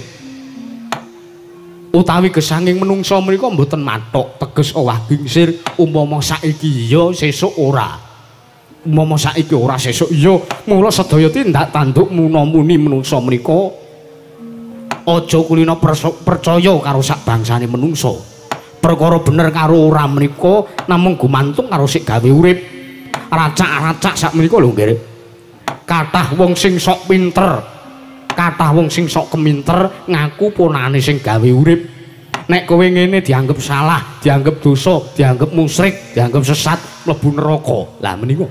Utawi gesanging menungsa menika mboten mathok teges owah gingsir umpama saiki iya sesuk ora. Umpama saiki ora sesuk iya. Mula sedaya tindak tanduk muna-muni menungsa menika aja kulina percaya karo sak bangsane menungsa. Perkara bener karo ora menika namung gumantung karo sik gawe urip. Racak-racak sak menika lho nggih. Kathah wong sing sok pinter, kathah wong sing sok keminter ngaku ponakane sing gawe urip. Nek kowe ngene dianggep salah, dianggep dosa, dianggep musyrik, dianggep sesat, mlebu neraka. Lah menika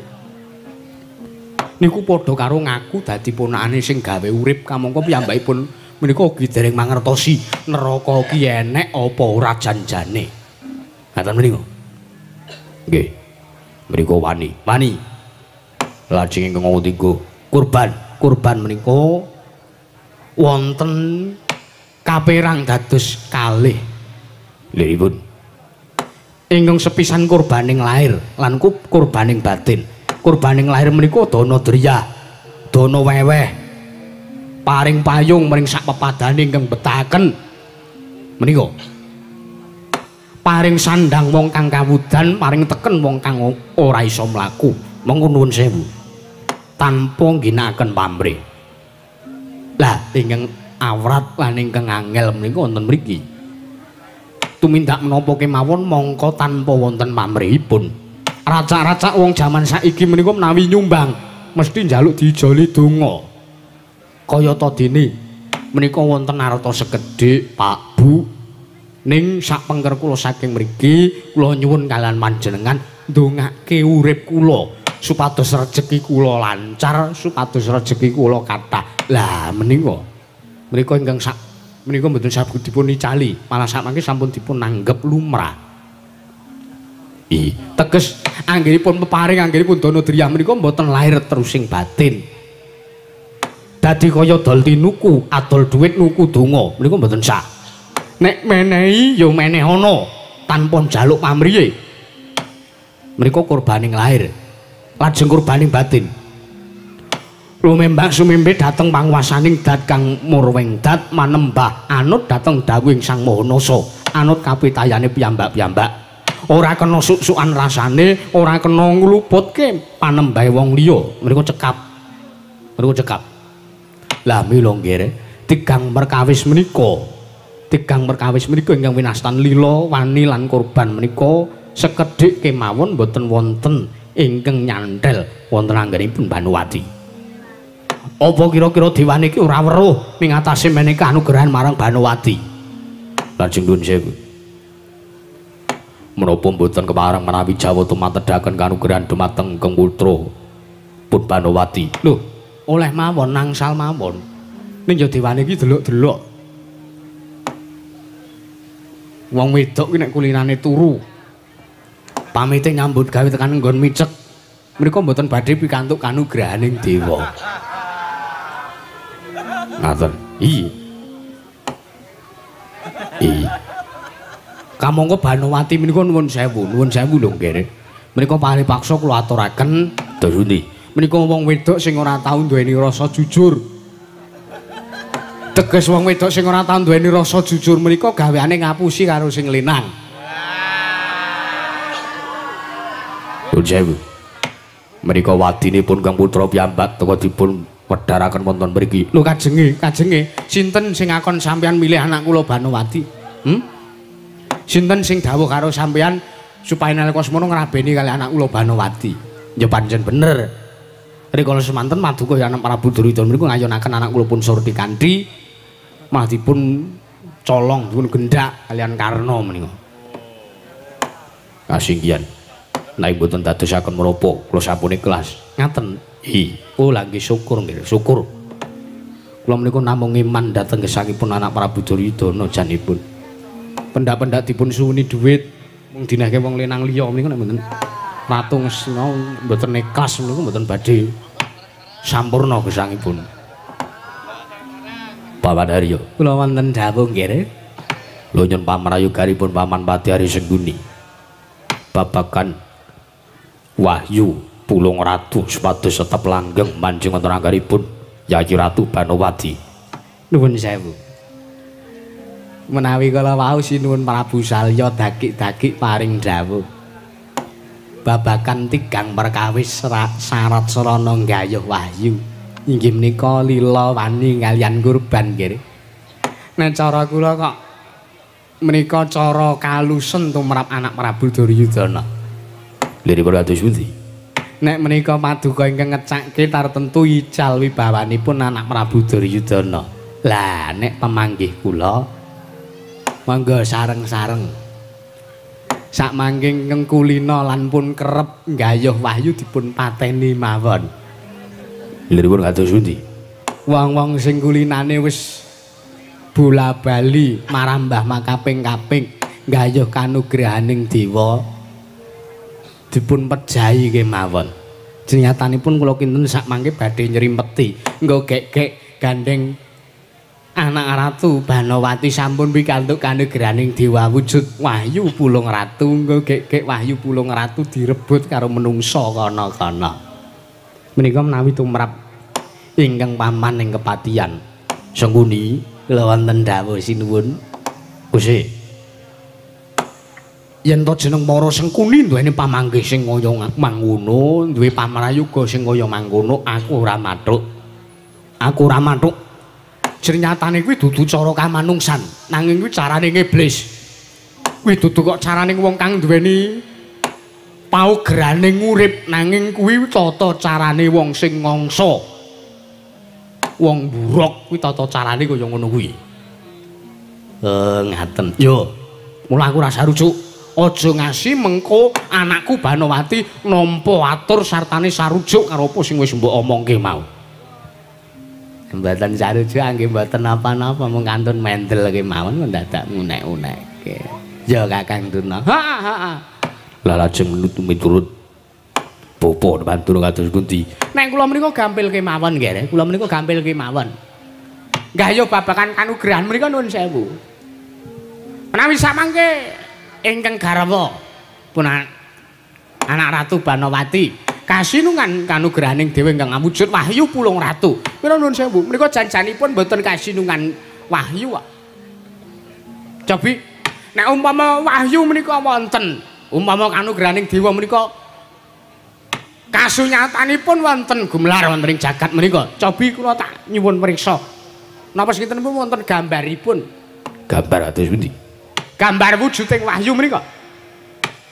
niku padha karo ngaku dadi ponakane sing gawe urip kamangka piyambakipun menika ugi dereng mangertosi neraka ki enek apa ora janjane. Ngaten menika. Nggih. Menika wani. Wani. Lajeng ingkang ketiga, kurban. Kurban menika wonten kaperang dados kalih. Liripun ingkang sepisan kurbaning lahir lan kurbaning batin. Kurbaning lahir menika dana driyah, dana weweh, paring payung mring sak pepadane ingkang betahaken menika. Paring sandang wong kang kawudan, paring teken wong kang ora iso mlaku. Monggo nuwun sewu. Tanpa ngginakaken pamrih. Lah ingkang awrat lan ingkang angel menika wonten mriki. Tumindak menapa kemawon mongko tanpa wonten pamrihipun. Racak-racak wong jaman saiki menika menawi nyumbang mesti njaluk diijoli donga. Kayata dene menika wonten arta sekedhik Pak Bu ning sak pengker kula saking mriki kula nyuwun kalian panjenengan ndongake urip kula supados rejeki kula lancar, supados rejeki kula kathah. Lah menika menika ingkang sak menika mboten saged dipun icali, malah sakmangke sampun dipun nanggep lumrah. Teges anggenipun peparing anggenipun dana driyah menika mboten lahir terusing batin. Dadi kaya dol tinuku, adol dhuwit nuku donga menika mboten sah. Nek menehi ya meneh ana tanpa njaluk pamrihe. Menika kurbaning lahir, lajeng kurbaning batin. Lumembak sumimbe dhateng panguwasaning dat kang murwing dat manembah anut dhateng dawuhing Sang Maha Nasa, anut kapitayane piyambak-piyambak. Ora kena suk-sukan rasane, ora kena ngluputke panembahe wong liya. Menika cekap. Menika cekap. Lah mila nggih tigang perkawis menika, tigang perkawis menika ingkang winastan lila, wani lan kurban menika sekedhik kemawon boten wonten ingkang nyanthel wonten anggenipun Banuwati. Apa kira-kira dewane iki ora weruh ning atase meneka anugrahan marang Banuwati? Lajeng nuwun sewu. Menapa mboten kepareng menawi Jawata matedhaken kanugrahan dumateng Kang Putra pun Banuwati? Lho, oleh mawon nangsal mawon. Ning ya dewane iki delok-delok. Wong wedok ki nek kulinane turu, pamite nyambut gawe tekan nggon micek. Mriko mboten badhe pikantuk kanugrahaning dewa. Ngaten. Iya. Iya. Kamangka Banuwati menika nuwun sewu lho nggih. Menika paripaksa kula aturaken Dados menika wong wedok sing ora tau duweni rasa jujur. Teges wong wedok sing ora tau duweni rasa jujur menika gaweane ngapusi karo sing lanang. Nuwun sewu. Menika wadinipun Kang Putra piyambak teka dipun wedharaken wonten mriki. Lho kajenge, kajenge sinten sing ngakon sampeyan milih anak kula Banowati? Sinten sing dawuh karo sampeyan supaya nalika semono ngrabeni kali anak kula Banowati? Ya pancen bener. Rikala semanten maduka ya anak Prabu Duryudana mriku ngayonaken anak kula pun Surtikanthi malah dipun colong dipun gendak kalian Karna menika. Kasinggihan. Nek mboten dadosaken menapa kula sampun ikhlas. Ngaten. Hi, oh lha nggih syukur nggih, syukur. Kula menika namung iman dhateng gesangipun anak Prabu Duryudana janipun. Pendak-pendak dipun suwuni dhuwit mung dinehke wong lanang liya menika nek mboten Ratu Ngastina mboten ikhlas menika mboten badhe sampurna gesangipun. Paman Haryo, kula wonten dawuh nggih. Lho nyun pamrayoganipun Paman Pati Hari Sengkuni babagan wahyu Pulung Ratu supados tetep langgeng manjing wonten anggaripun Yayi Ratu Banowati. Nuwun sewu. Menawi kala wau sinuwun Prabu Salya dakik-dakik paring dawuh babagan tigang perkawis syarat sarana nggayuh wahyu inggih menika lila wani kaliyan kurban nggih. Nek cara kula kok menika cara kalusen tumrap anak Prabu Duryudana. Liripun kados pundi? Nek menika paduka ingkang ngecakke tartemtu ical wibawanipun anak Prabu Duryudana. Lah nek pemanggih kula monggo sareng-sareng sak mangke ingkang kulina lan pun kerep nggayuh wahyu dipun pateni mawon. Liripun kados pundi? Wong-wong sing kulinane wis bola-bali marambah makaping-kaping nggayuh kanugrahaning dewa dipun pejahi kemawon. Jenyatanipun kula kinten sak mangke badhe nyrimpeti nggo gek-gek gandeng anak Ratu Banowati sampun pikantuk kanugrahaning dewa wujud wahyu Pulung Ratu. Nggo gek-gek wahyu Pulung Ratu direbut karo menungsa kana-kana. Menika menawi tumrap ingkang paman ing kepatihan Sengkuni kula wonten dawuh sinuwun. Gusti, yen to jeneng para Sengkuni duweni pamanggih sing kaya mangono, duwe pamrayoga sing kaya mangkono, aku ora mathuk. Aku ora mathuk. Jernyatane kuwi dudu cara kamanungsan, nanging kuwi carane iblis. Kuwi dudu kok carane wong kang duweni paugerane urip, nanging kuwi tata carane wong sing ngangsa. Wong buruk kuwi tata carane kaya ngono kuwi. Ngaten. Yo, mula aku ora sarujuk. Aja ngasi mengko anakku Banowati nampa atur sartane sarujuk karo apa sing wis mbok omongke mau. Mboten sarujuk nggih mboten napa-napa mung kantun mendel kemawon mendadak ngunek-unekke. Ya Kakang Durna. Ha ha ha. Lah lajeng miturut bapa bantu kados pundi? Nek kula menika gampil kemawon nggih, kula menika gampil kemawon. Nggayuh babagan kanugrahan menika nuwun sewu. Menawi samangke ingkang garwa pun anak Ratu Banowati kasinungan kanugrahaning dewa ingkang awujud wahyu Pulung Ratu. Mila nuwun sewu, menika janjanipun mboten kasinungan wahyu kok. Cobi nek umpama wahyu menika wonten, umpama kanugrahaning dewa menika kasunyatanipun wonten gumelar wonten ing jagat menika. Cobi kula tak nyuwun priksa. Napa sintenipun wonten gambaripun? Gambar atus pundi? Gambar wujuding wahyu menika.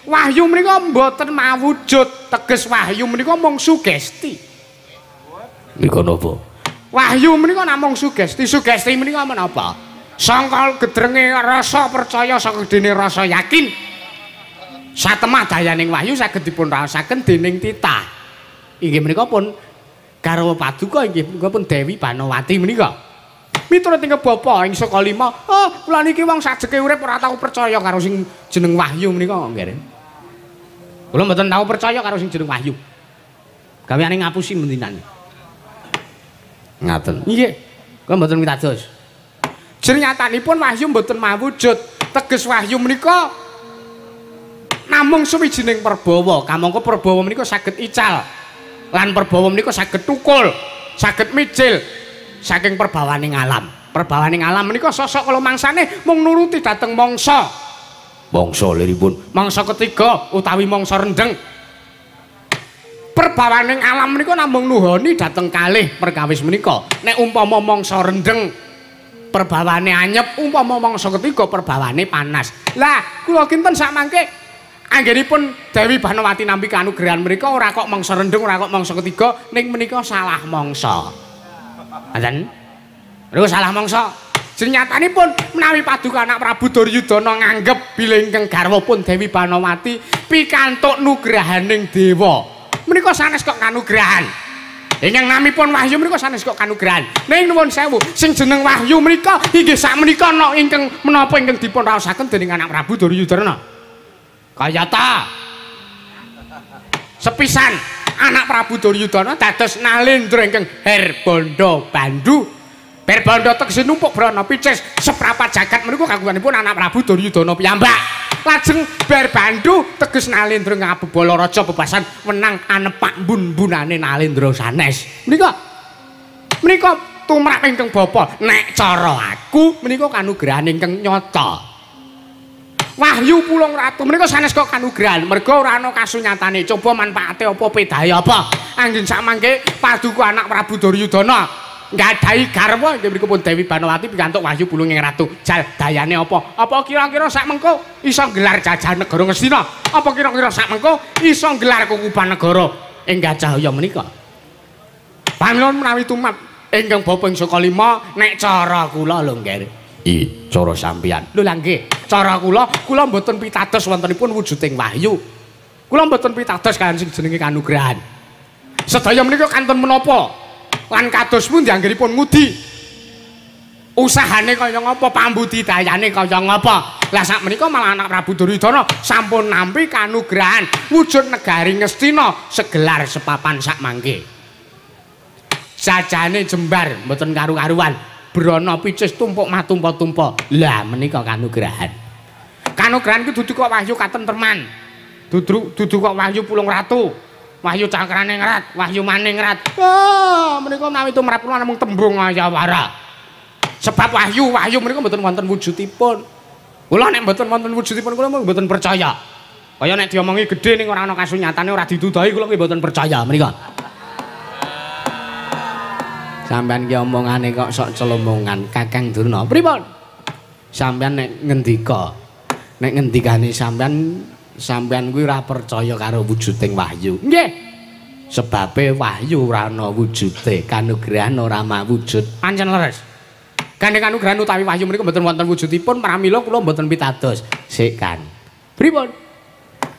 Wahyu menika mboten mawujud, teges wahyu menika mung sugesti. Nika napa? Wahyu menika namung sugesti. Sugesti menika menapa? Sangka gedrenge rasa percaya, sangka dene rasa yakin. Satemah dayaning wahyu saged dipun raosaken dening titah. Inggih menika pun garwa paduka inggih menika pun Dewi Banowati menika. Miturut ing bapa ing saka lima, oh kula niki wong sajeke urip ora tau percaya karo sing jeneng wahyu menika nggih. Kula mboten tau percaya karo sing jeneng wahyu. Gaweane ngapusi mendinane. Ngaten. Nggih. Kula mboten pitados. Jernyatanipun wahyu mboten mawujud. Teges wahyu menika Namung suwijining perbawa, kamangka perbawa menika saged ical. Lan perbawa menika saged tukul, saged mijil saking perbawaning alam. Perbawaning alam menika sosok kala mangsane mung nuruti dhateng mangsa. Mangsa liripun mangsa ketiga utawi mangsa rendheng. Perbawaning alam menika namung nuhoni dhateng kalih perkawis menika. Nek umpama mangsa rendheng perbawane anyep, umpama mangsa ketiga perbawane panas. Lah kula kinten sakmangke anggenipun Dewi Banowati nampi kanugrahan menika ora kok mangsa rendheng, ora kok mangsa ketiga, ning menika salah mangsa. Ngoten? Niku salah mangsa. Senyatanipun menawi paduka anak Prabu Duryudana nganggep bilih ingkang garwa pun Dewi Banowati pikantuk nugrahaning dewa. Menika sanes kok kanugrahan. Ingkang namipun wahyu menika sanes kok kanugrahan. Ning nuwun sewu, sing jeneng wahyu menika inggih sakmenika ana ingkang menapa ingkang dipun raosaken dening anak Prabu Duryudana. Kayata sepisan anak Prabu Duryudana dados nalendra ingkang Herbanda Bandu. Herbanda tegese numpuk brana picis seprapat jagat menika kagunganipun anak Prabu Duryudana piyambak. Lajeng Berbandu teges nalendra ngabebala raja bebasan wenang anepak mbun-mbunane nalendra sanes. Menika menika tumrap ingkang bapa. Nek cara aku menika kanugrahan ingkang nyata. Wahyu Pulung Ratu menika sanes kok kanugrahan merga ora ana kasunyatane. Coba manfaate apa pedahe apa? Anggen sakmangke paduka anak Prabu Duryudana nggadahi garwa inggih mriku pun Dewi Banowati pikantuk wahyu Pulunging Ratu. Jal dayane apa? Apa kira-kira sak mengko iso nggelar jajahan negara Ngastina? Apa kira-kira sak mengko iso nggelar kukuban negara ing Gajahaya menika? Pamila menawi tumrap ingkang bapa ing saka lima nek cara kula lho nggih. I cara sampeyan. Lho lha nggih, cara kula kula mboten pitados wontenipun wujuding wahyu. Kula mboten pitados kaliyan sing jenenge kanugrahan. Sedaya menika kantun menapa? Lan kados pundi anggenipun ngudi? Usahane kaya ngapa, pambudidayane kaya ngapa? Lah sak menika malah anak Prabu Duryudana sampun nampi kanugrahan wujud negari Ngastina segelar sepapan sak mangke. Jajane jembar mboten karu-karuan, brana picis tumpuk matumpa-tumpa. Lah menika kanugrahan. Kanugrahan ku dudu kok wahyu katentreman. Dudu kok wahyu Pulung Ratu. Wahyu Cakraningrat, Wahyu Maningrat. Oh, menika menawi tumrap kula namung tembung ayawara. Sebab wahyu menika mboten wonten wujudipun. Kula nek mboten wonten wujudipun kula mboten percaya. Kaya nek diomongi gedhe ning ora ana kasunyatane ora dituduhi kula nggih mboten percaya menika. Sampeyan ki omongane kok sok celomongan, Kakang Durna. Pripun? Sampeyan nek ngendika, nek ngendikane sampeyan sampeyan kuwi ora percaya karo wujuding wahyu. Nggih. Sebabe wahyu ora ana wujude, kanugrahan ora mawujud. Pancen leres. Gandeng kanugrahan utawi wahyu menika mboten wonten wujudipun, pramila kula mboten pitados. Sik kan. Pripun?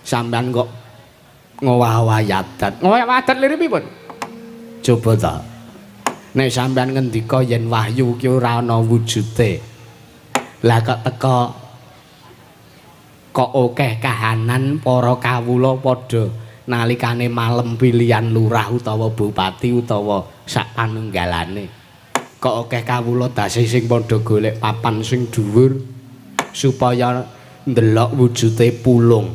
Sampeyan kok ngowah-owahi adat. Ngowah adat lire pripun? Coba ta. Nek sampeyan ngendika yen wahyu ki ora ana wujude. Lah kok teka kok akeh kahanan para kawula padha nalikane malem pilihan lurah utawa bupati utawa sak panunggalane. Kok akeh kawula dase sing padha golek papan sing dhuwur supaya ndelok wujude pulung.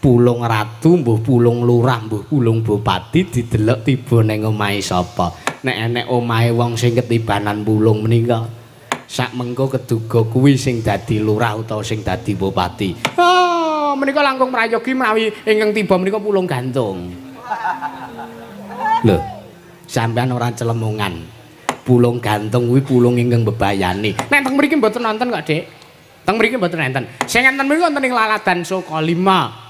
Pulung ratu, mbuh pulung lurah, mbuh pulung bupati didelok tiba ning omahe sapa. Nek enek omahe wong sing ketibanan pulung menika sak mengko keduga kuwi sing dadi lurah utawa sing dadi bupati. Oh, menika langkung prayogi menawi ingkang tiba menika pulung gantung. Lho, sampean ora celemongan. Pulung gantung kuwi pulung ingkang bebayani. Nek teng mriki mboten nonton kok, Dik. Teng mriki mboten enten. Sing enten mriki wonten ing Laladan Sukalima.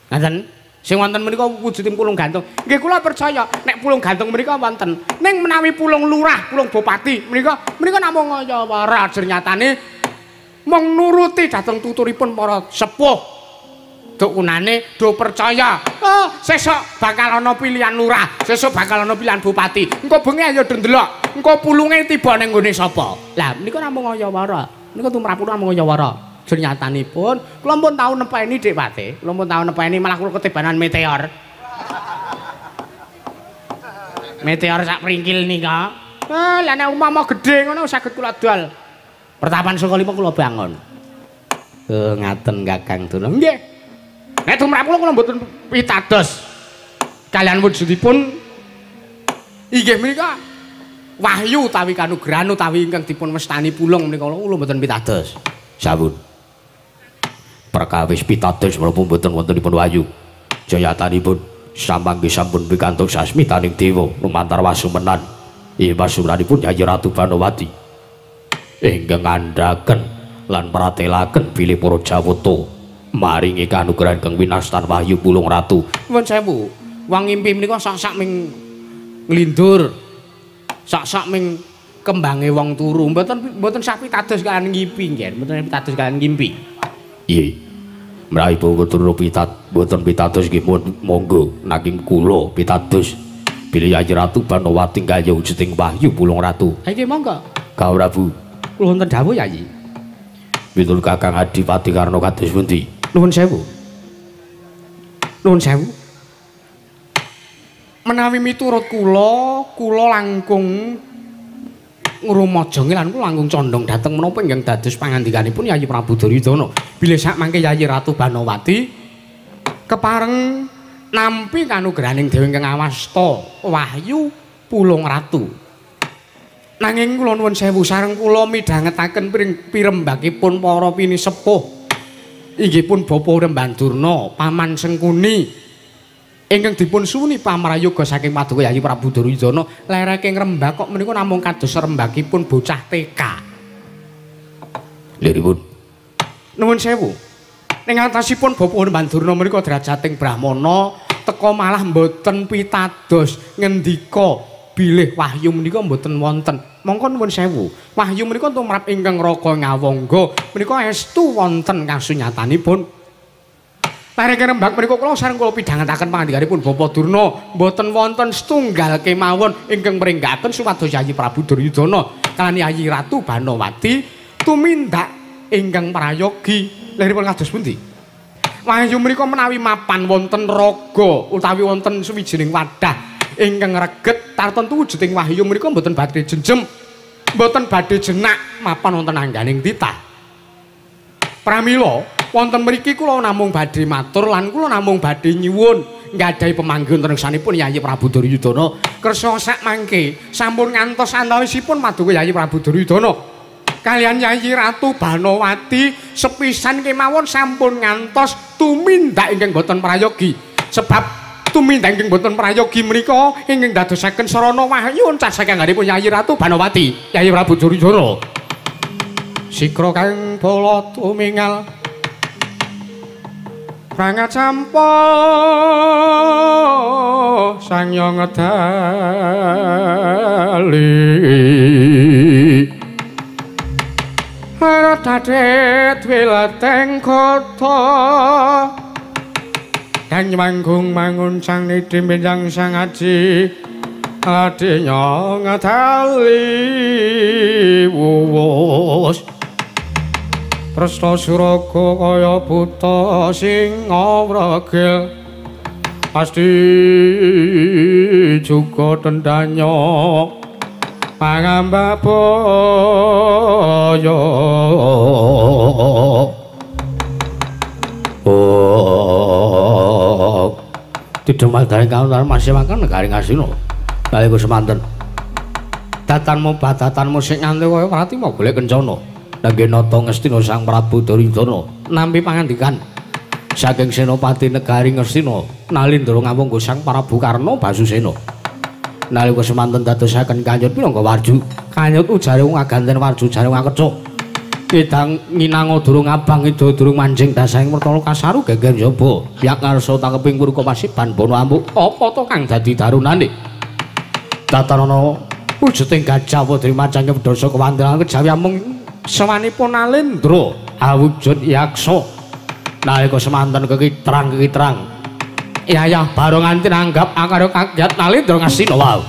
Ngaten? Sing wonten menika wujudipun pulung gantung. Nggih kula percaya nek pulung gantung menika wonten. Ning menawi pulung lurah, pulung bupati menika menika namung ngayawara nyatane mung nuruti dhateng tuturipun para sepuh. Duk kunane do percaya. Oh, sesuk bakal ana pilihan lurah, sesuk bakal ana pilihan bupati. Engko bengi ayo do ndelok, engko pulunge tiba ning nggone sapa. Lah menika namung ngayawara. Menika tumrap kula namung ngayawara. Nyatanipun kula pun tau nepeni Dik Pate, kula pun tau nepeni malah kula ketibanan meteor. Meteor sak pringkil nika. Eh, lah nek umpama gedhe ngono saged kula dol. Pertapan Sukalima kula bangun. Ngaten Kakang Durna. Nggih. Nek tumrap kula kula mboten pitados. Kalian wujudipun inggih menika wahyu utawi kanugrahan utawi ingkang dipun wastani pulung menika kula mboten pitados. Sampun. Perkawis pitados menapa mboten wontenipun wahyu. Jayatanipun samangke sampun pikantuk sasmitaning dewa lumantar wasumenan. Ing wasumenanipun Yayi Ratu Banowati ingkang ngandhaken lan pratelaken bilih para Jawata maringi kanugrahan kang winastan wahyu pulung ratu. Nuwun sewu, wong ngimpi menika sak-sak ming nglindur, sak-sak ming kembange wong turu. Mboten mboten sak pitados kalian ngimpi nggih, mboten pitados kalian ngimpi. Nggih. Menawi boten pitat, mboten pitados nggih monggo nanging kula pitados bilih Yayi Ratu Banowati nggayuh wujuding wahyu pulung ratu. Ha nggih monggo. Kang Prabu, kula wonten dawuh Yayi. Miturut Kakang Adipati Karna kados pundi? Nuwun sewu. Nuwun sewu. Menawi miturut kula, kula langkung ngrumajangi lan kula langkung condong dhateng menapa ingkang dados pangandikanipun Yayi Prabu Duryudana. Bilih sak mangke Yayi Ratu Banowati kepareng nampi kanugrahaning dewa ingkang awasta wahyu pulung ratu. Nanging kula nuwun sewu sareng kula midhangetaken pirembakipun para pinisepuh inggih pun Bapak Rembandurna, Paman Sengkuni ingkang dipun suwuni pamrayoga saking paduka Yayi Prabu Duryudana, lereke ngrembak kok menika namung kados rembakipun bocah TK. Liripun nuwun sewu. Ing atasipun Bapak Rembandurna menika derajating brahmana teka malah mboten pitados ngendika bilih wahyu menika mboten wonten. Mongko nuwun sewu. Wahyu menika tumrap ingkang raga ngawangga menika estu wonten kasunyatanipun. Lereke rembak menika kula sareng kula pidhangetaken pangandikanipun Bapak Durna mboten wonten setunggal kemawon ingkang mringgaken supados Yayi Prabu Duryudana kaliyan Yayi Ratu Banowati tumindak ingkang prayogi. Leripun kados pundi? Wahyu menika menawi mapan wonten raga utawi wonten suwijining wadah ingkang reget tartentu wujuding wahyu menika mboten badhe jenjem, mboten badhe jenak mapan wonten angganing titah. Pramila wonten mriki kula namung badhe matur lan kula namung badhe nyuwun nggadahi pemanggih wonten ngarsanipun Yayi Prabu Duryudana kersa sak mangke sampun ngantos antawisipun paduka Yayi Prabu Duryudana kaliyan Yayi Ratu Banowati sepisan kemawon sampun ngantos tumindak ingkang boten prayogi. Sebab tumindak ingkang boten prayogi menika ingkang dadosaken sarana wahyu encas saking angganipun Yayi Ratu Banowati, Yayi Prabu Duryudana. Sikra kang bala tumingal prangacampa sang yang ngedali Radadit wilateng kota dan manggung mangun sang niti benjang sang aji adinya ngadali wuwus Presta suraga kaya buta sing ngwregil pasti juga tendanya pangambah boyo. Oh, tidak dari kawan masih makan negari ngasino. Nalika semanten datanmu badatanmu sing nganti kaya prati mau golek kencana. Nangge nata Ngastina Sang Prabu Duryudana nampi pangandikan saking Senopati Negari Ngastina Nalindra ngawangga Sang Prabu Karna Basusena. Nalika semanten dadosaken kanyut minangka warju. Kanyut ujare wong aganten warju jare wong akecuk. Kidang nginanga durung abang ida durung manjing dasahing mertala kasaru geger njaba. Piyak ngarsa takeping purka pasiban bono amuk apa to kang dadi darunane. Tatanana wujuding gajah padri macange wedhasa kewandalan kejawi amung sewanipun Nalendra awujud yaksa. Nalika semanten kekitrang-kekitrang yayah barong nganti nanggap akarya kagiat Nalendra Ngastina wau.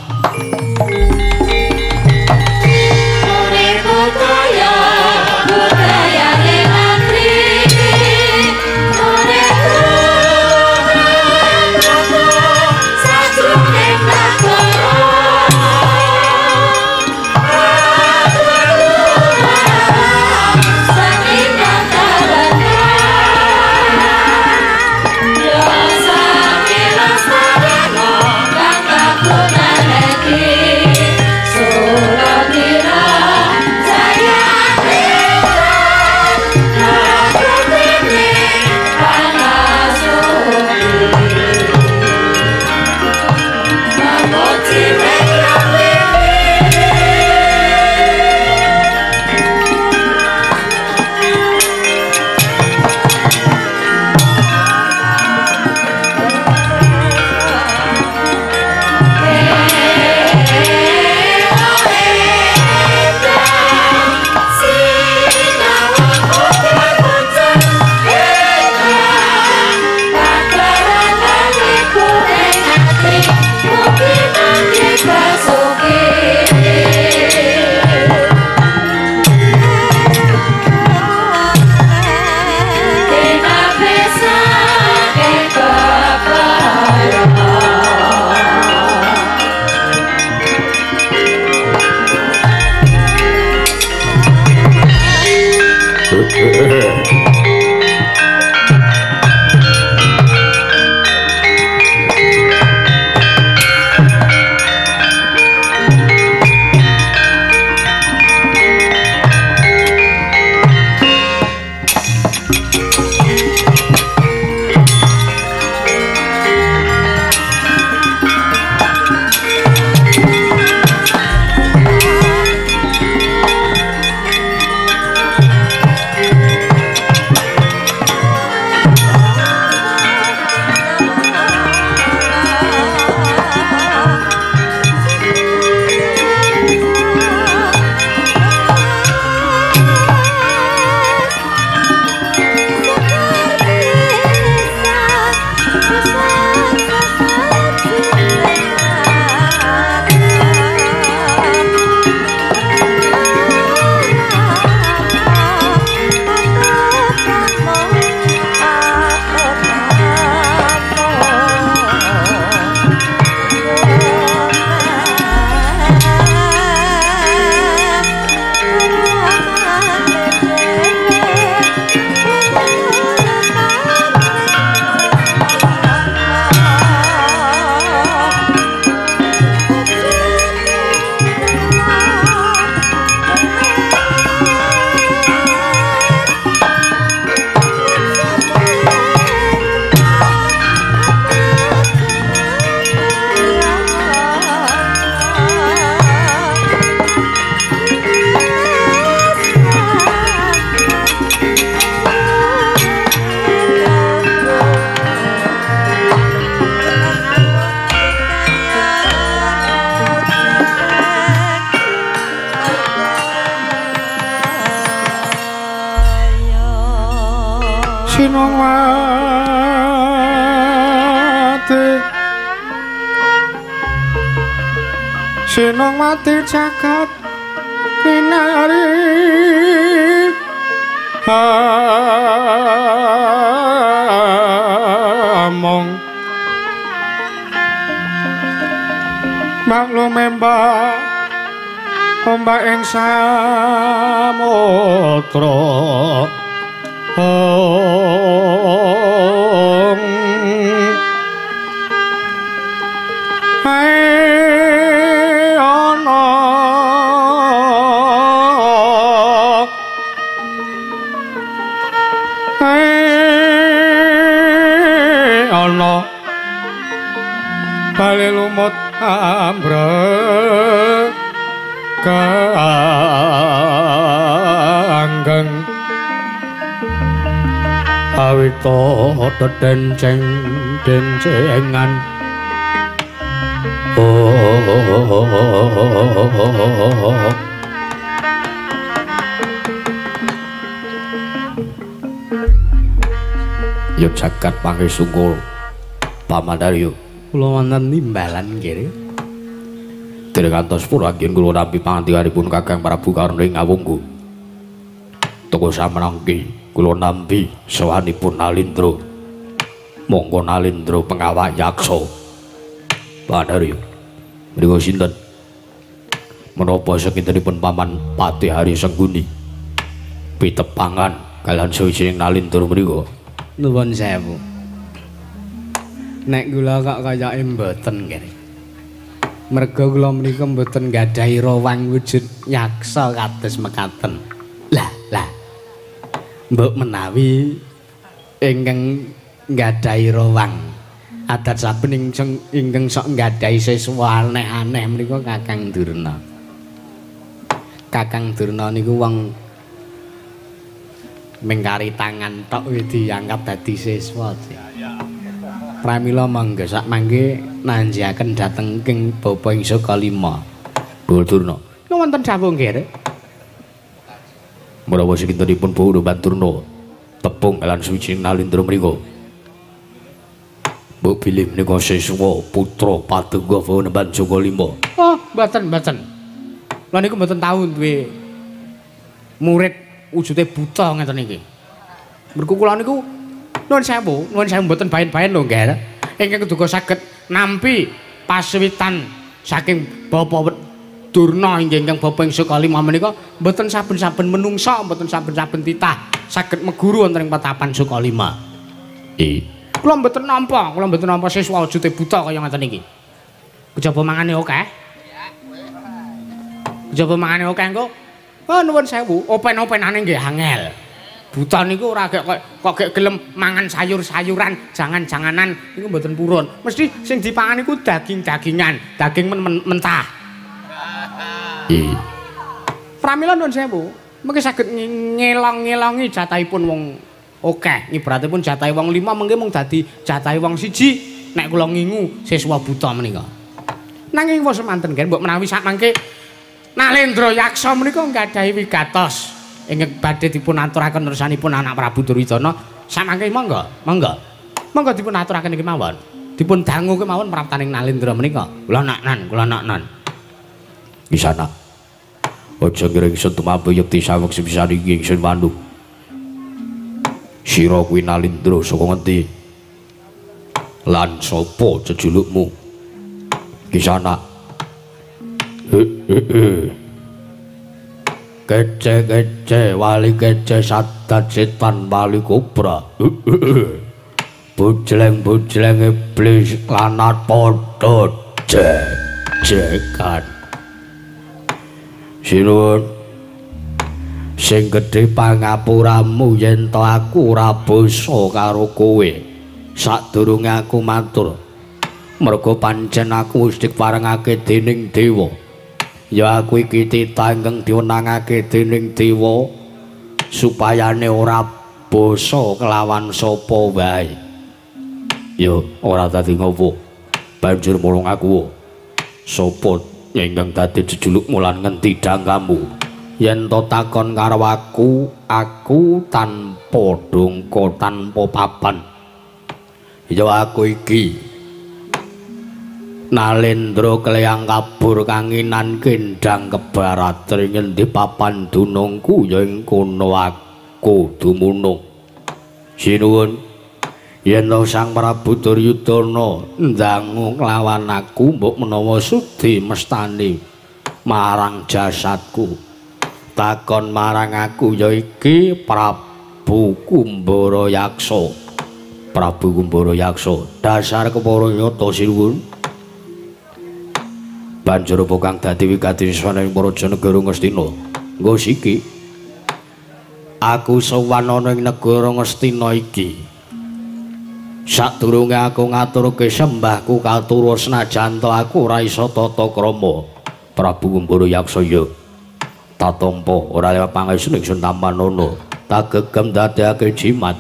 Sinongmati jagat kinari among maklum mbak ombak ing samudra ana bali lumut ambrek kanggeng awita dedenceng dencengan. Ya jagat pangesungkul Pamandaryo. Kula wonten nimbalan nggih. Dereng kantos puranggen kula nampi pangandikanipun Kakang Prabu Karna ing Awunggu. Toko samrangki kula nampi sowanipun Nalindra. Monggo Nalindra pengawak yaksa. Pamandaryo. Menika sinten? Menapa sakintenipun Paman Patih Hari Sengguni pitepangan kalian sawijining Nalindra menika? Nuwun sewu. Nek kula kok kayake mboten nggih. Merga kula menika mboten nggadahi rawang wujud yaksa kados mekaten. Lah, lah. Mbok menawi ingkang nggadahi rawang adat saben ingkang sok nggadahi siswa aneh-aneh menika Kakang Durna. Kakang Durna niku wong mengkari tangan tok wis diangkat dadi siswa. Pramila mangga sak mangke nanjiaken dhateng ing Bapa ing Sukalima. Bu Durna. Wonten dawuh nggih. Menawa sakintenipun Bu Durna tepung lan suci Nalindra mriku. Mbok bilih menika siswa putra Paduka Panembahan Sukalima. Oh, mboten, mboten. Lha niku mboten tau duwe murid wujude buta ngeten iki. Mergo kula niku nuwun sewu mboten baen-baen lho nggih. Ingkang keduga saged nampi paswitan saking Bapak Durna inggih ingkang Bapa ing Sukalima menika mboten saben-saben menungsa, mboten saben-saben titah saged meguru wonten ing petapan Sukalima. Kula mboten nampa, kula mboten nampa siswa wujude buta kaya ngeten iki. Kejaba mangane akeh. Kejaba mangane akeh engko. Oh nuwun sewu, open-openane nggih angel. Buta niku ora gek kok gek gelem mangan sayur-sayuran, jangan-janganan niku mboten purun. Mesti sing dipangan niku daging-dagingan, daging mentah. Pramila nuwun sewu, mengke saged ngelong-ngelongi jatahipun wong akeh. Ibaratipun jatahe wong 5 mengke mung dadi jatahe wong 1 nek kula ngingu siswa buta menika. Nanging wis semanten nggih, mbok menawi sak mangke Nalendra Yaksa menika nggadahi wigatos ingkang badhe dipun aturaken nersanipun anak Prabu Duryudana. Samangke monggo, monggo. Monggo dipun aturaken iki mawon. Dipun dangu kemawon praptaning Nalendra menika. Kula naknan, kula naknan. Kisana. Aja ngiring ingsun tumampu yekti saweg sepisan iki ingsun mandu. Sira kuwi Nalindra saka ngendi? Lan sapa jejulukmu? Kisana. Kece-kece wali kece sadat setan wali kobra. Bujleng-bujleng iblis lanat padha jejekan. Sinuwun sing gedhe pangapuramu yen to aku ora basa karo kowe. Sadurunge aku matur, merga pancen aku wis diparengake dening dewa. Ya aku iki titah ingkang diwenangake dening dewa supayane ora basa kelawan sapa wae. Ya ora dadi ngopo. Banjur mulung aku sapa ingkang dadi jejulukmu lan ngendi dangkamu? Yen to takon karo aku, aku tanpa dongko tanpa papan. Ya aku iki Nalendra kleyang kabur kanginan kendang kebarat ngendi papan dunungku ya ing kono aku dumunung. Sinuwun yen to Sang Prabu Duryudana ndangu nglawan aku mbok menawa sudi mestani marang jasadku. Takon marang aku ya iki Prabu Kumbara Yaksa. Prabu Kumbara Yaksa dasar kepara nyata sinuwun. Banjur apa kang dadi wigati swana ing Praja Negara Ngastina? Nggo siki. Aku sowan ana ing negara Ngastina iki. Sadurunge aku ngaturke sembahku katura senajan to aku ora iso tata krama. Prabu Kumbara Yaksa ya. Tatampa ora lewat pangestu ingsun tampanana. Tak gegem dadekake jimat.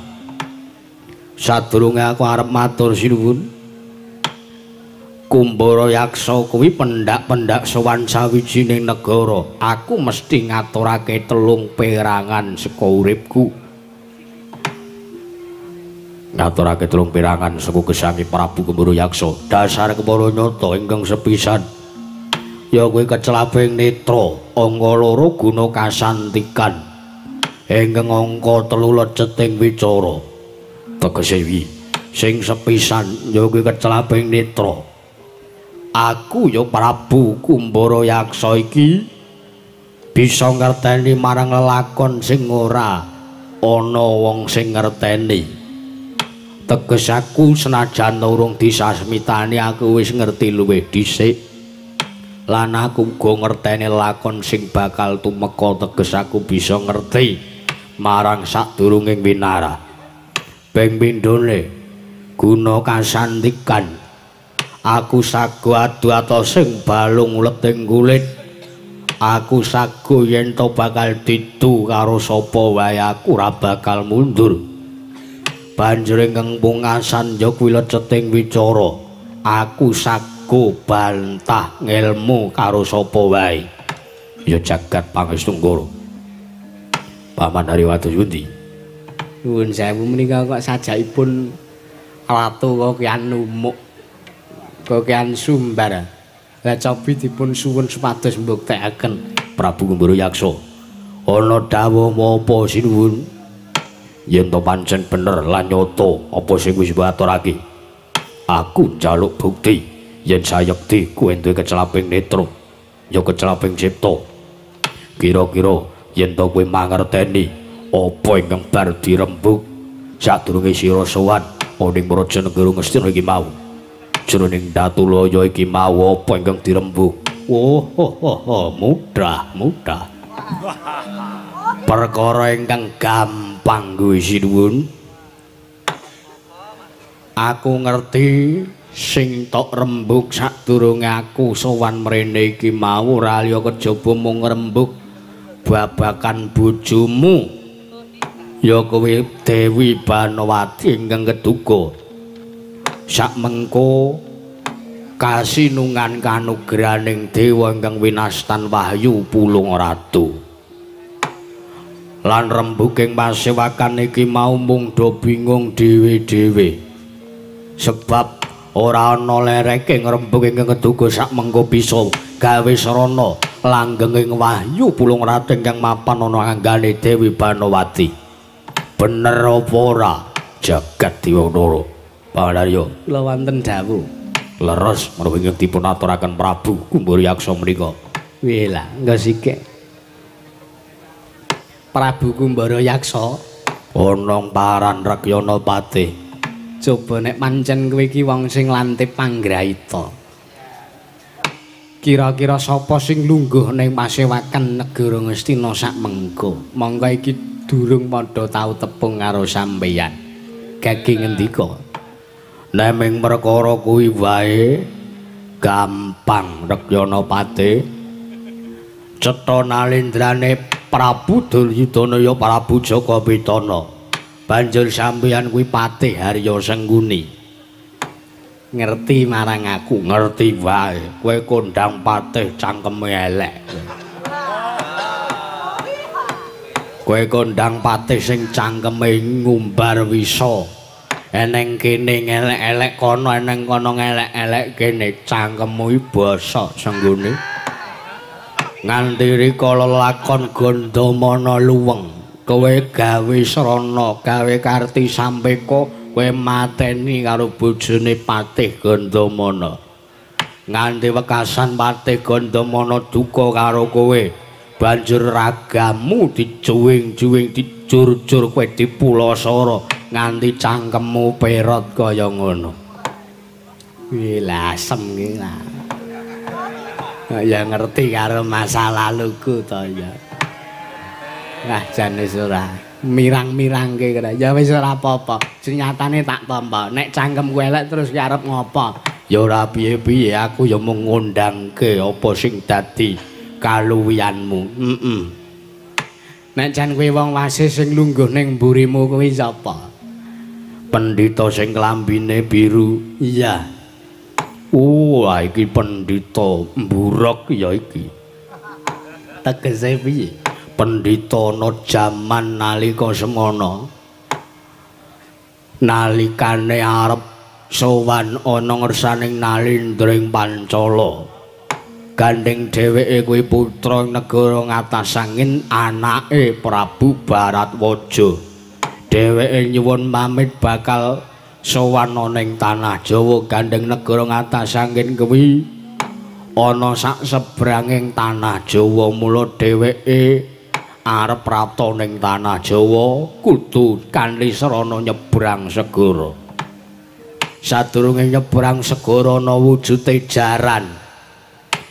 Sadurunge aku arep matur sinuwun. Kumbara Yaksa kuwi pendak-pendak sowan sawijining negara. Aku mesti ngaturake 3 perangan saka uripku. Ngaturake 3 perangan saka gesange Prabu Kumbara Yaksa. Dasar kepara nyata ingkang sepisan ya kuwi kecelaping netra, angka 2 guna kasantikan, ingkang angka 3 leceting wicara. Tegese wi sing sepisan ya kuwi kecelaping netra. Aku ya Prabu Kumbara Yaksa iki bisa ngerteni marang lelakon sing ora ana wong sing ngerteni. Teges aku senajan urung disasmitani aku wis ngerti luwih dhisik. Lan aku uga ngerteni lakon sing bakal tumeka, teges aku bisa ngerti marang sadurunging winarah. Ping pindhone guna kasantikan. Aku sago adu atosing balung uleting kulit. Aku sago yen to bakal didu karo sapa wae aku ora bakal mundur. Banjur ingkang pungkasan ya kuwi leceting wicara. Aku sago bantah ngelmu karo sapa wae. Ya jagat pangestu Nggara. Paman Hariwatu pundi? Nuwun sewu menika kok sajakipun ratu kok kian numuk. Kokean sumbar. Lah cobi dipun suwun supados mbuktekaken. Prabu Kumbara Yaksa. Ana dawuh apa sinuwun? Yen to pancen bener lan nyata apa sing wis mbok aturake. Aku njaluk bukti yen sayekti kowe duwe kecelaping netra, ya kecelaping cipta. Kira-kira yen to kowe mangerteni apa ingkang bar dirembug sadurunge sira sowan ana ing Praja Negara Ngastina iki mau. Jroning Datulaya iki mau apa ingkang dirembug? Oh, mudah, mudah. Perkara ingkang gampang kuwi sinuwun. Aku ngerti sing tok rembug sadurunge aku sowan mrene iki mau ora liya kejaba mung ngrembug babakan bojomu. Ya kuwi Dewi Banowati ingkang keduga. Sakmengko kasinungan kanugrahaning dewa ingkang winastan wahyu pulung ratu. Lan rembuking pasewakan iki mau mung do bingung dhewe-dhewe. Sebab ora ana lereke ngrembug ingkang keduga sakmengko bisa gawe sarana langgenging wahyu pulung ratu ingkang mapan ana anggane Dewi Banowati. Bener apa ora? Jagat Dewa Nara. Pangaryo kula wonten dawuh. Leres menawi ingkang dipun aturaken Prabu Kumbara Yaksa menika. Wih lah, engko sikik. Prabu Kumbara Yaksa ana paran Rekyana Patih. Coba nek pancen kowe iki wong sing lantip panggraita. Kira-kira sapa sing lungguh ning pasewakan negara Ngastina sak mengko? Monggo iki durung padha tau tepung karo sampeyan. Gage ngendika? Neming perkara kuwi wae gampang Rekyana Patih. Cetha nalendrane Prabu Duryudana ya Prabu Jaka Pitana. Banjur sampeyan kuwi Patih Harya Sengguni. Ngerti marang aku? Ngerti wae. Kowe kondang patih cangkeme elek. Kowe kondang patih sing cangkeme ngumbar wisa. Eneng kene ngelek-elek kono, eneng kono ngelek-elek kene, cangkemmu iki bosok senggone. Nganti rikala lakon Gandamana luweng, kowe gawe srana, gawe karti sampeka, kowe mateni karo bojone Patih Gandamana. Nganti wekasan Patih Gandamana duka karo kowe, banjur ragamu dijuwing-juwing, dijur-jur kowe dipulasara nganti cangkemmu perot kaya ngono. Kuwi lasem ki lah. Ya ngerti karo masa laluku to ya. Wah jan wis ora mirang-mirangke kira. Ya wis ora apa-apa. Nyatane tak tampa. Nek cangkemku elek terus ki arep ngopo? Ya ora piye-piye, aku ya mung ngundangke apa sing dadi kaluwihanmu. Heeh. Nek jan kowe wong wasis sing lungguh ning mburimu kuwi sapa? Pendhita sing klambine biru. Iya. Wah, iki pendhita mburok ya iki. Tegese piye? Pendhita ana jaman nalika semana. Nalikane arep sowan ana ngersaning Nalindring Pancala. Gandeng dheweke kuwi putra negara Ngatasangin, anake Prabu Baratwaja. Dheweke nyuwun pamit bakal sowan ana ing tanah Jawa. Gandeng negara Ngatasangin kuwi ana sak sebranging tanah Jawa, mula dheweke arep prapta ning tanah Jawa kudu kanthi srana nyebrang segara. Sadurunge nyebrang segara ana wujute jaran.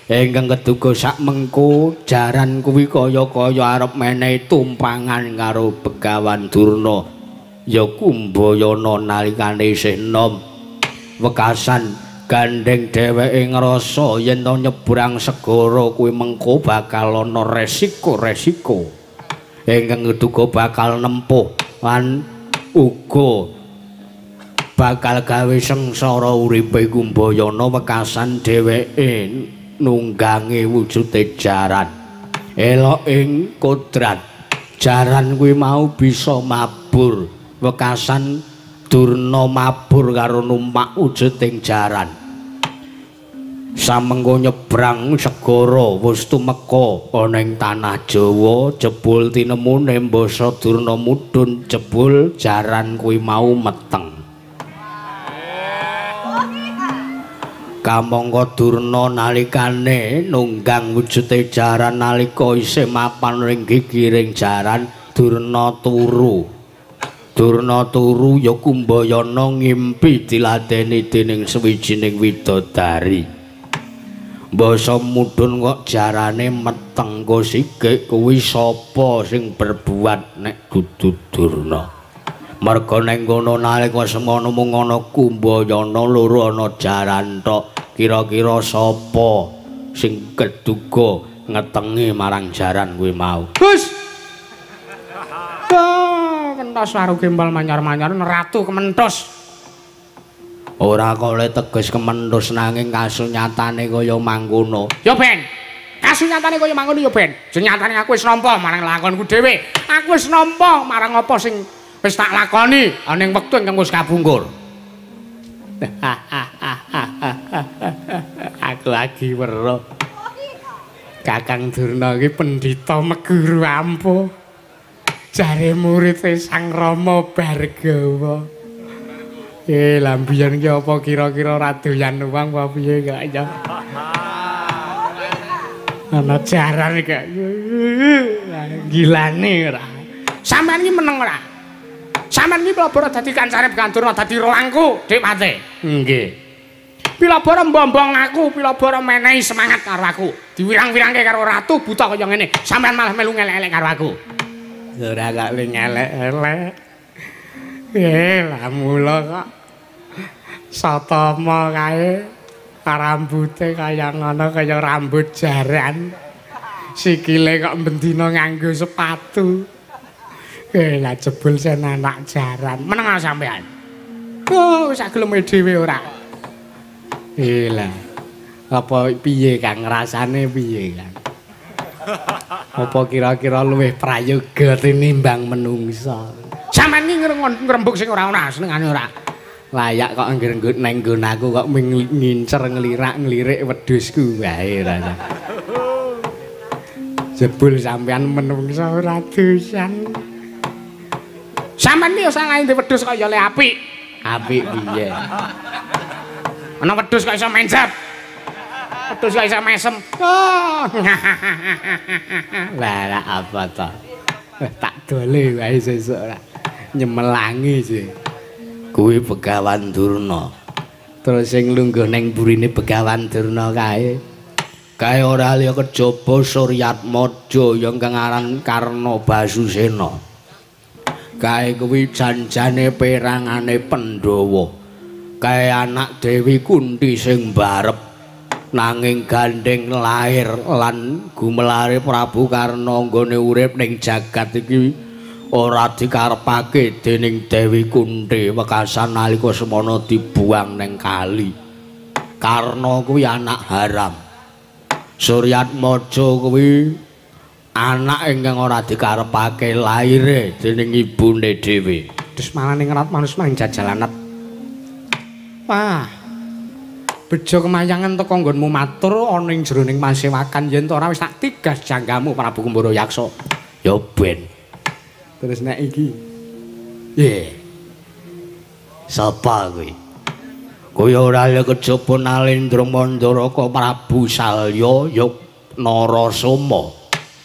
Ingkang keduga sak mengko jaran kuwi kaya-kaya arep menehi tumpangan karo Begawan Durna ya Kumbayana nalikane isih enom. Wekasan gandeng dheweke ngrasa yen to nyebrang segara kuwi mengko bakal ana resiko-resiko ingkang keduga bakal nempuh lan uga bakal gawe sengsara uripe Kumbayana. Wekasan dheweke nunggangi wujude jaran. Elok ing kodrat jaran kuwi mau bisa mabur. Wekasan Durna mabur karo numpak wujuding jaran. Samengko nyebrang segara wis tumeka ana ing tanah Jawa, jebul tinemune mbasa Durna mudhun, jebul jaran kuwi mau meteng. Kamangka Durna nalikane nunggang wujude jaran nalika isih mapan ing gigiring jaran, Durna turu. Durna turu ya Kumbayana ngimpi diladeni dening sawijining widodari. Mbasa mudhun kok jarane meteng kosigek kuwi sapa sing berbuat nek dudu Durna. Merga ning kono nalika semono mung ana Kumbayana loro ana jaran tok. Kira-kira sapa sing keduga ngetengi marang jaran kuwi mau? Hus. Ah, kentos waru gembal manyar-manyar ratu kementhus. Ora kok teges kementhus nanging kasunyatane kaya mangkono. Ya ben. Kasunyatane kaya mangkono ya ben. Senyatane aku wis nampa marang lakonku dhewe. Aku wis nampa marang apa sing wis tak lakoni ana ing wektu ingkang wis kapungkur. Aku lagi weruh Kakang Durna iki pendhita meguru ampuh. Jare murite Sang Rama Bargawa. Lah mbiyen ki apa kira-kira ora doyan wong apa piye kok ya. Ana jaran kok. Gilane ora. Sampeyan iki meneng ora? Sampeyan iki pilabara dadi kancane Begawan Durna dadi roangku, Dik Pate. Nggih. Pilabara mbombong aku, pilabara menehi semangat karo aku. Diwirang-wirangke karo ratu buta kaya ngene. Sampeyan malah melu ngelek-elek karo aku. Ora kok ngelek-elek. Lah mula kok Satama kae rambute kaya ngono kaya rambut jaran. Sikile kok bendina nganggo sepatu. Lah jebul sen anak jaran. Meneng sampean. Oh, sak geleme dhewe ora. Lah. Apa piye Kang rasane piye Kang? Apa kira-kira luwih prayoga tinimbang menungsa? Sampeyan iki ngrembug sing ora-ora senengane ora. Layak kok angger neng nggon aku kok ngincer nglirak-nglirik wedhusku wae rasa. Jebul sampean menungso ora dosan. Sampean ki ya salah ndek wedhus kok ya le apik. Apik piye? Ana wedhus kok iso menjap. Wedhus kok iso mesem. Oh. Lah lah apa ta? Tak dole wae sesuk ora. Nyemelangi sih. Kuwi Begawan Durna. Terus sing lungguh ning burine Begawan Durna kae. Kae ora liya kejaba Suryatmaja yang kang aran Karna Basusena. Kae kuwi janjane perangane Pandhawa. Kae anak Dewi Kunti sing barep nanging gandeng lair lan gumelare Prabu Karna nggone urip ning jagat iki ora dikarepake dening Dewi Kunti wekasan nalika semana dibuang ning kali. Karna kuwi anak haram. Suryatmaja kuwi anak ingkang ora dikarepake laire dening ibune dhewe. Terus malah ning rat manus maring jajalanet. Wah. Bejo kemayangan teko nggonmu matur ana ing jroning pasewakan yen to ora wis tak tigas janggamu Prabu Kumbara Yaksa. Ya ben. Terus nek iki. Ye. Sapa kuwi? Kuwi ora liya kejaba Nalendra Mandaraka Prabu Salya ya Narasoma.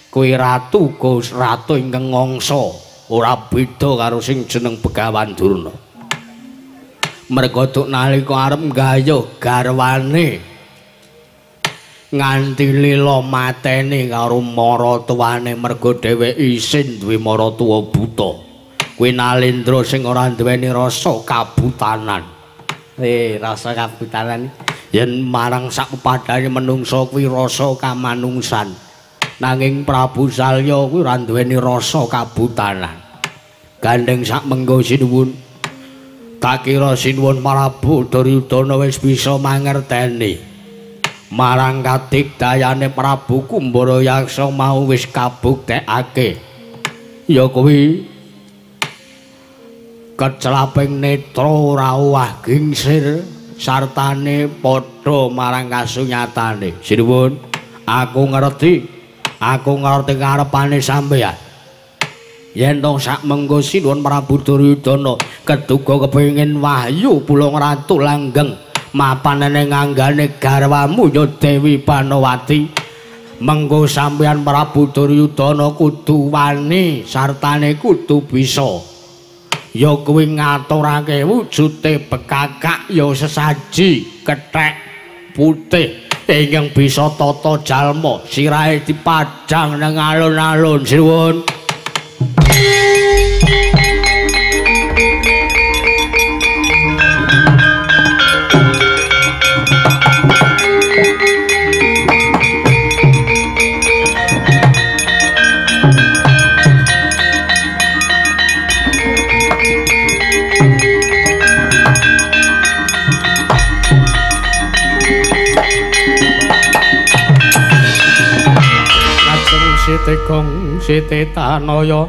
Kuwi ratu Gus ratu ingkang ngangsa, ora beda karo sing jeneng Begawan Durna. Merga duk nalika arep nggayuh garwane nganti lila mateni karo maratuwane merga dheweke isin duwe maratuwa buta. Kuwi Nalendra sing ora duweni rasa kabutanan. Rasa kabutanan yen marang sak pepadane menungsa kuwi rasa kamanungsan. Nanging Prabu Salya kuwi ora duweni rasa kabutanan. Gandeng sak mengko sinuwun. Tak kira sinuwun Prabu Duryudana wis bisa mangerteni. Marang kadigdayane Prabu Kumbara Yaksa mau wis kabuktekake. Ya kuwi kecelaping netra ora owah gingsir sartane padha marang kasunyatane. Sinuwun, aku ngerti. Aku ngerti karepane sampeyan. Yen to sak mengko sinuwun Prabu Duryudana keduga kepengin wahyu Pulung Ratu langgeng mapan ning anggane garwamu ya Dewi Panowati. Mengko sampeyan Prabu Duryudana kudu wani sartane kudu bisa. Ya kuwi ngaturake wujute bekakak ya sesaji kethek putih ingkang bisa tata jalma sirahe dipajang nang alun-alun. Sinuwun. Siti Gong Siti Tanaya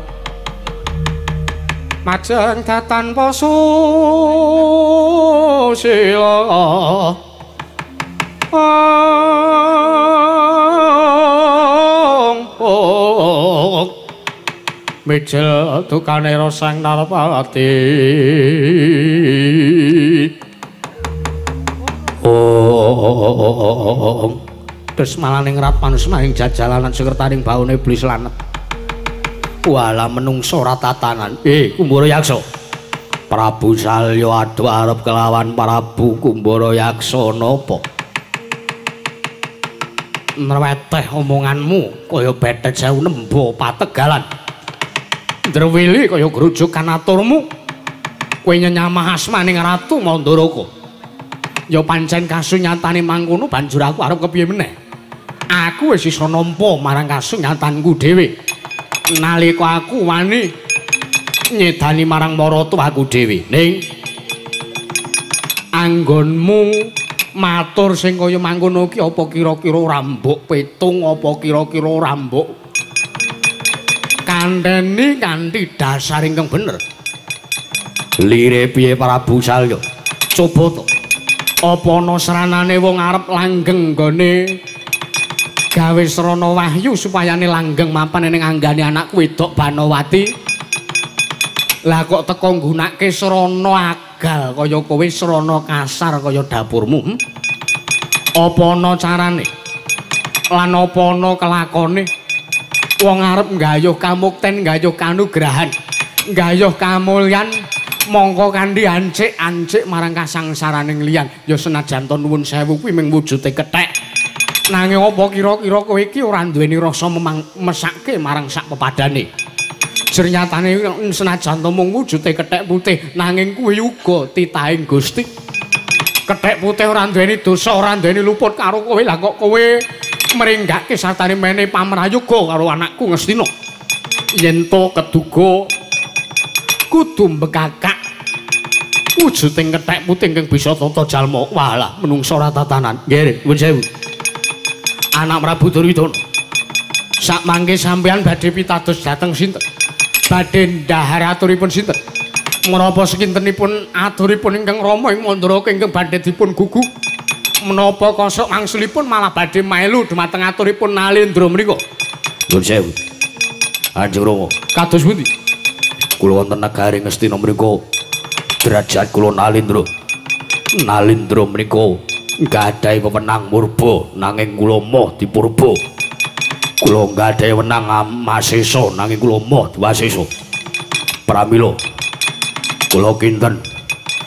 majeng datan pasusila ong mijil dukane Sang Narpati. Ong terus malaning rat manusma ing jajalanan sekertaning baune iblis lanet. Walah menungso ora tatanan. Kumbara Yaksa. Prabu Salya adu arep kelawan Prabu Kumbara Yaksa napa? Nrweteh omonganmu kaya bethet sewu nembo pategalan. Ndrewili kaya grujukan aturmu. Kowe nyenyamah asmaning Ratu Mandaraka. Ya pancen kasunyatane mangkono banjur aku arep kepiye meneh? Aku wis iso nampa marang kasunyatanku dhewe. Nalika aku wani nyedani marang maratuwaku dhewe. Ning anggonmu matur sing kaya mangkono ki apa kira-kira ora mbok petung, apa kira-kira ora mbok kandhani kanthi dasar ingkang bener. Lire piye Prabu Salya? Coba to. Apa ana sranane wong arep langgeng nggone gawe srana wahyu supayane langgeng mapan ning anggane anakku wedok Banowati. Lah kok teko nggunake srana agal kaya kowe, srana kasar kaya dapurmu. Apa ana carane? Lan apa ana kelakone? Wong arep nggayuh kamukten, nggayuh kanugrahan, nggayuh kamulyan, mongko kanthi ancik-ancik marang kasangsaraning liyan. Ya senajan to nuwun sewu kuwi mung wujude kethek. Nanging apa kira-kira kowe iki ora duweni rasa mesake marang sak pepadane? Jernyatane senajan to mung wujude kethek putih, nanging kuwi uga titahing Gusti. Kethek putih ora duweni dosa, ora duweni luput karo kowe. Lah kok kowe mringgake sartane mene pamrayoga karo anakku Ngastina. Yen to keduga kudu mbekakak wujuding kethek putih ingkang bisa tata jalma. Walah, menungsa ora tatanan. Nggih, nuwun sewu. Anak Prabu Duryudana, sak mangke sampeyan badhe pitados dhateng sinten? Badhe ndhahar aturipun sinten? Menapa sekintenipun aturipun ingkang rama ing Mandaraka ingkang badhe dipun gugu? Menapa kosok wangsulipun malah badhe melu dumateng aturipun Nalendra menika? Nuwun sewu. Kanjeng Rama, kados pundi? Kula wonten negari Ngastina mriku. Derajat kula Nalendra. Nalendra menika nggadahi wewenang murba nanging kula moh dipurba. Kula nggadahi wewenang masesa nanging kula moh diwasesa. Pramila kula kinten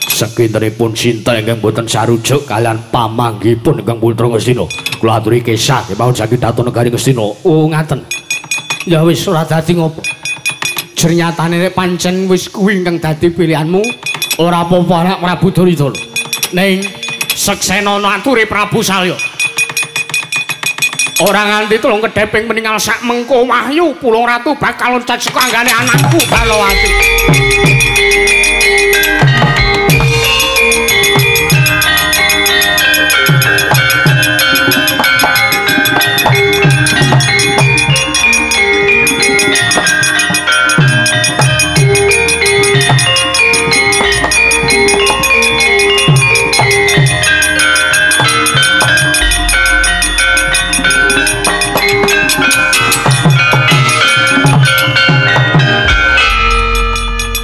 sekintenipun sinten ingkang boten sarujuk kalian pamanggihipun ingkang putra Ngastina. Kula aturi kesah kemawon saking dhateng negari Ngastina. Oh, ngaten. Ya wis ora dadi ngopo. Jernyatane nek pancen wis kuwi ingkang dadi pilihanmu, ora apa-apa anak Prabu Duryudana. Ning seksenono ature Prabu Salya. Ora nganti tulung kedheping meninggal sak mengko wahyu Pulung Ratu bakal loncat saka anggane anakku Balowati.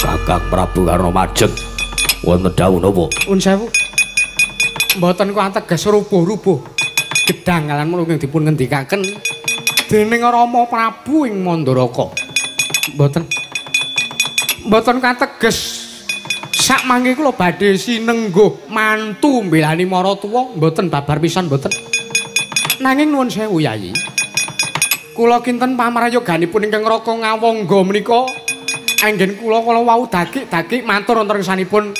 Kakang Prabu Karna Majeng, wonten dawuh napa? Nuwun sewu. Mboten kok ateges rubuh-rubuh gedang kalian menika ingkang dipun ngendikaken dening Rama Prabu ing Mandaraka. Mboten. Mboten kateges sak mangke kula badhe sinengguh mantu mbelani maratuwa, mboten babar pisan mboten. Nanging nuwun sewu Yayi. Kula kinten pamrayoganipun ingkang Raka Ngawangga menika anggen kula kala wau dagik-dagik matur wonten ngersanipun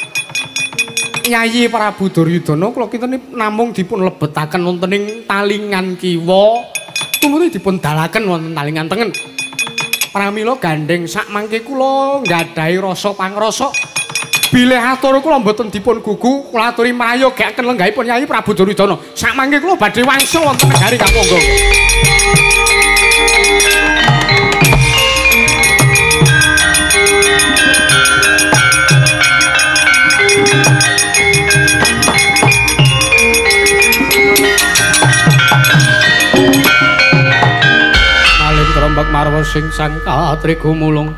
Yayi Prabu Duryudana, kula kinten namung dipun lebetaken wonten ing talingan kiwa, tumuli dipun dalaken wonten talingan tengen. Pramila gandheng sak mangke kula nggadahi rasa pangrasa bilih atur kula mboten dipun gugu, kula aturi mrayogakaken lenggahipun Yayi Prabu Duryudana. Sak mangke kula badhe wangsul wonten negari Kapangga. Rombak marwa sing sang katrigumulung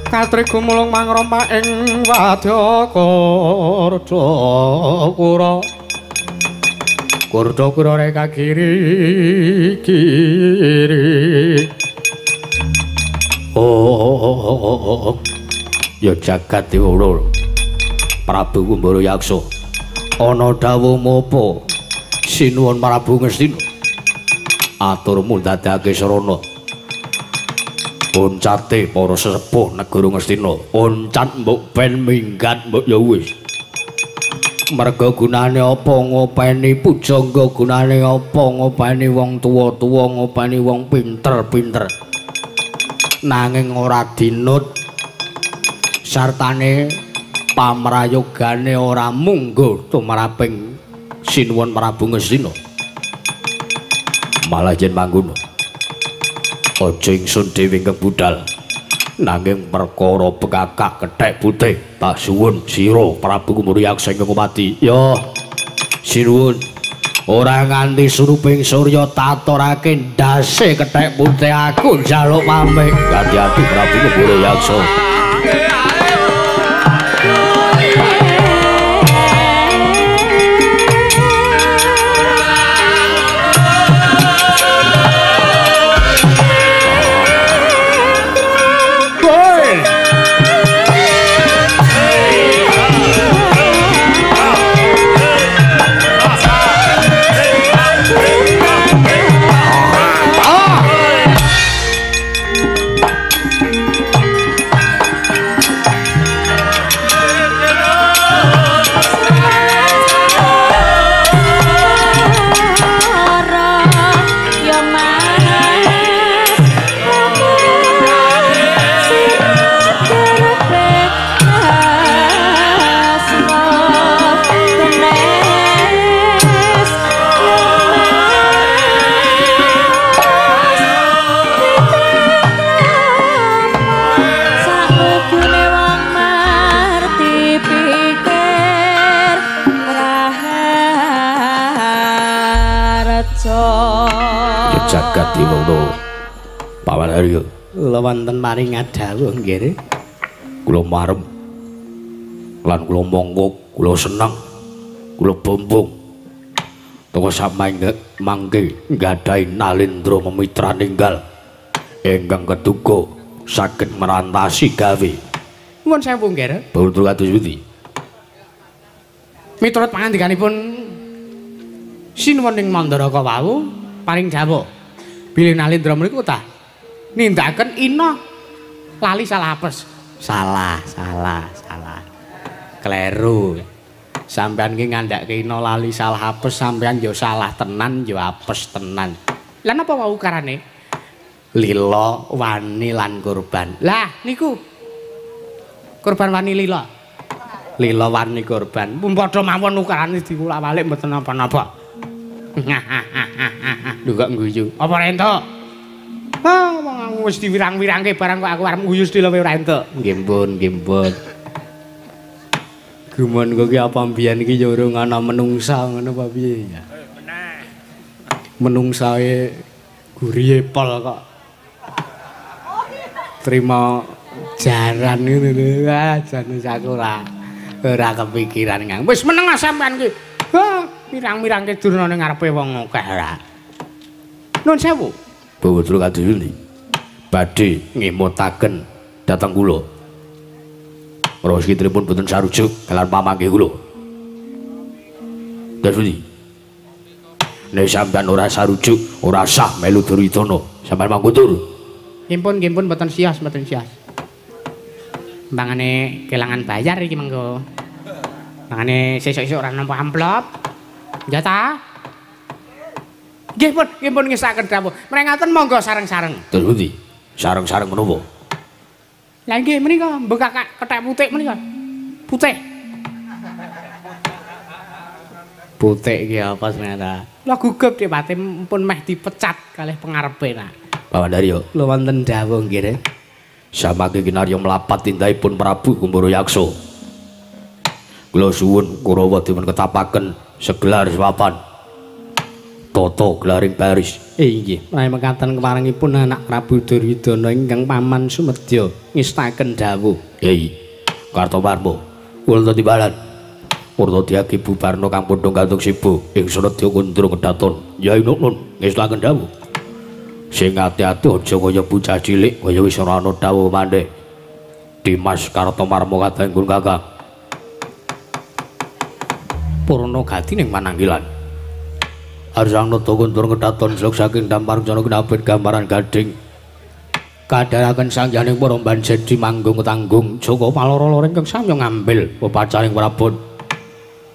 katrigumulung mangrompak ing wadya Kurdakura Kurdakura reka kiri kiri. Oh, ya jagat dewa Prabu Kumbara Yaksa, ana dawuh apa sinuwun Prabu Ngastina? Aturmu ndadekake srana oncate para sesepuh negara Ngastina, oncat mbok ben minggat mbok ya wis. Merga gunane apa ngopeni pujangga, gunane apa ngopeni wong tuwa-tuwa, ngopeni wong pinter-pinter, nanging ora dinut sartane pamrayogane ora mungguh tumraping sinuwun Prabu Ngastina. Malah yen mangkono aja ingsun dhewe ingkang budal, Nanging perkara bekakak kethek putih tak suwun sira Prabu Kumurayaksa ingkang ngumati. Ya sinuwun. Ora nganti suruping surya tatorake ndase kethek putih aku njaluk pamit. Ati-ati Prabu Kumurayaksa. Jagat diwono Paman Haryo. Kula wonten maring dawuh nggih. Kula marem lan kula mongko, kula seneng, kula bombong. Toko samangke mangke nggadahi Nalendra memitra ninggal ingkang keduga saged merantasi gawe. Nuwun sewu nggih. Batur kados pundi? Miturut pangandikanipun sinuwun ing Mandaraka wau paring dawuh bilih Nalendra mriku ta nindakaken ina lali salah apes. Salah, salah, salah. Kleru. Sampeyan ki ngandhake ina lali salah apes, sampeyan ya salah tenan ya apes tenan. Lah napa wau ukarane? Lila, wani lan kurban. Lah niku kurban wani lila. Lila wani kurban. Pun padha mawon ukarane diwolak-walik mboten napa-napa. Lho kok ngguyu. Apa ora entuk? Ah, wong wis diwirang-wirangke barang kok aku arep ngguyu sedhela ora entuk. Nggih pun, nggih pun. Gumun kok ki apa mbiyen iki ya urung ana menungsa ngono apa piye ya? Menungsae gurihe pol kok. Trima jaran ngono lho. Ah, jan aku ora kepikiran ngang. Wis meneng sampean ki. Ha, mirang-mirangke durna ning ngarepe wong akeh ora. Nuwun sewu. Bawa kados pundi? Badhe ngemutaken dhateng kula. Roskitripun boten sarujuk kalian pamanggih kula. Terus pundi? Nek sampean ora sarujuk, ora sah melu Duryudana. Sampean mangkutur. Nggih pun boten sios, boten sios. Mbangane kelangan bayar iki mengko. Mangane sesuk-esuk ora nampa amplop. Ya ta? Nggih pun ngesaken dawuh. Mrengaten monggo sareng-sareng. Terus pundi? Sareng-sareng menapa? Lah nggih menika mbekak kethek putih menika. Putih. Putih iki apa sebenarnya? Lah gugup Depate pun meh dipecat kalih pengarepe nak. Paman Daryo. Lho wonten dawuh nggih. Samangke kinarya mlapat tindahipun Prabu Kumbarayaksa. Kula suwun Kurawa dipun ketapaken segelar swapan. Tata gelaring baris. Inggih, menawi mekaten keparengipun anak Prabu Duryudana ingkang paman sumedya ngestaken dawuh. Yai Kartomarma, kula timbalan. Purna diagi bubarna kang padha gantung sibu ing Sanadya Kundra Kedaton. Yai Nunun ngestaken dawuh. Sing ati-ati aja kaya bocah cilik kaya wis ora ana dawuh maneh. Dimas Kartomarma kadanggun Kakang. Purna gati ning mananggilan. Arsang nata kuntur kedaton slok saking dampar jana kinabet gambaran gading. Kadharaken sangyaning para banjedi manggung tanggung Joko paloro-loro ingkang samya ngambil pepacaring prabon.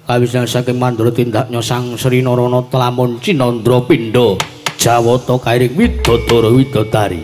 Kawisnan saking mandura tindaknya Sang Sri Narana telamun Cinandra pindha Jawata kairing widodara widodari.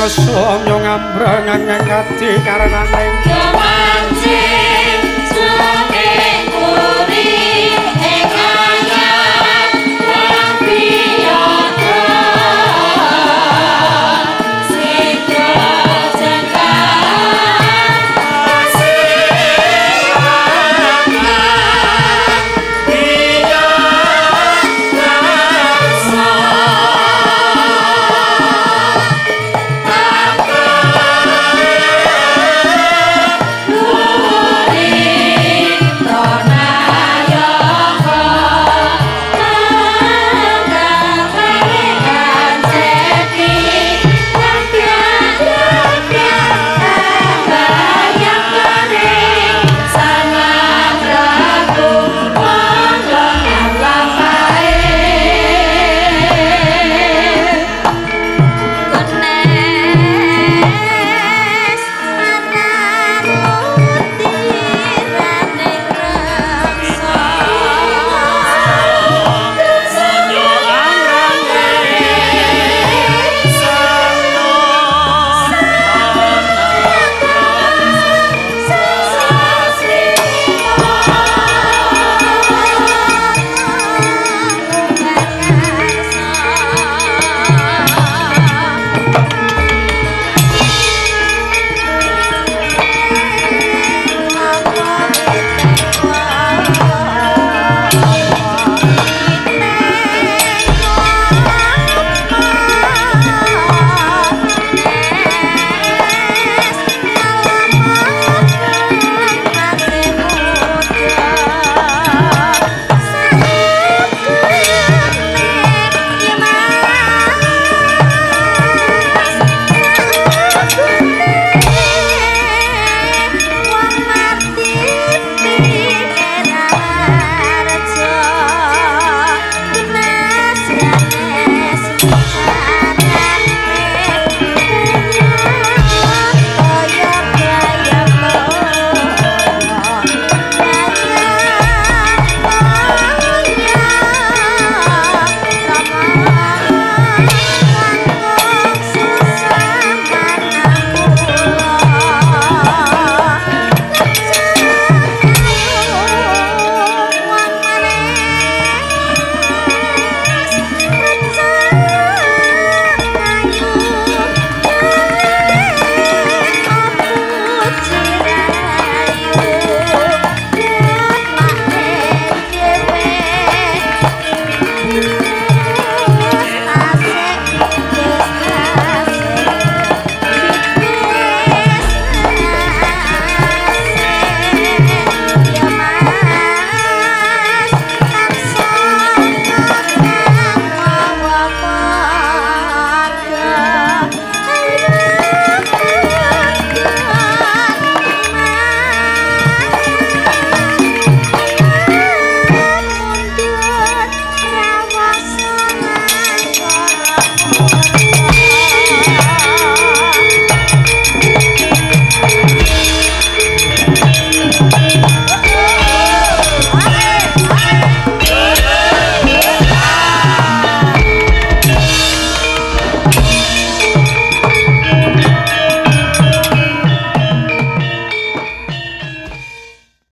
Somyo ngambrang ngati karenaning.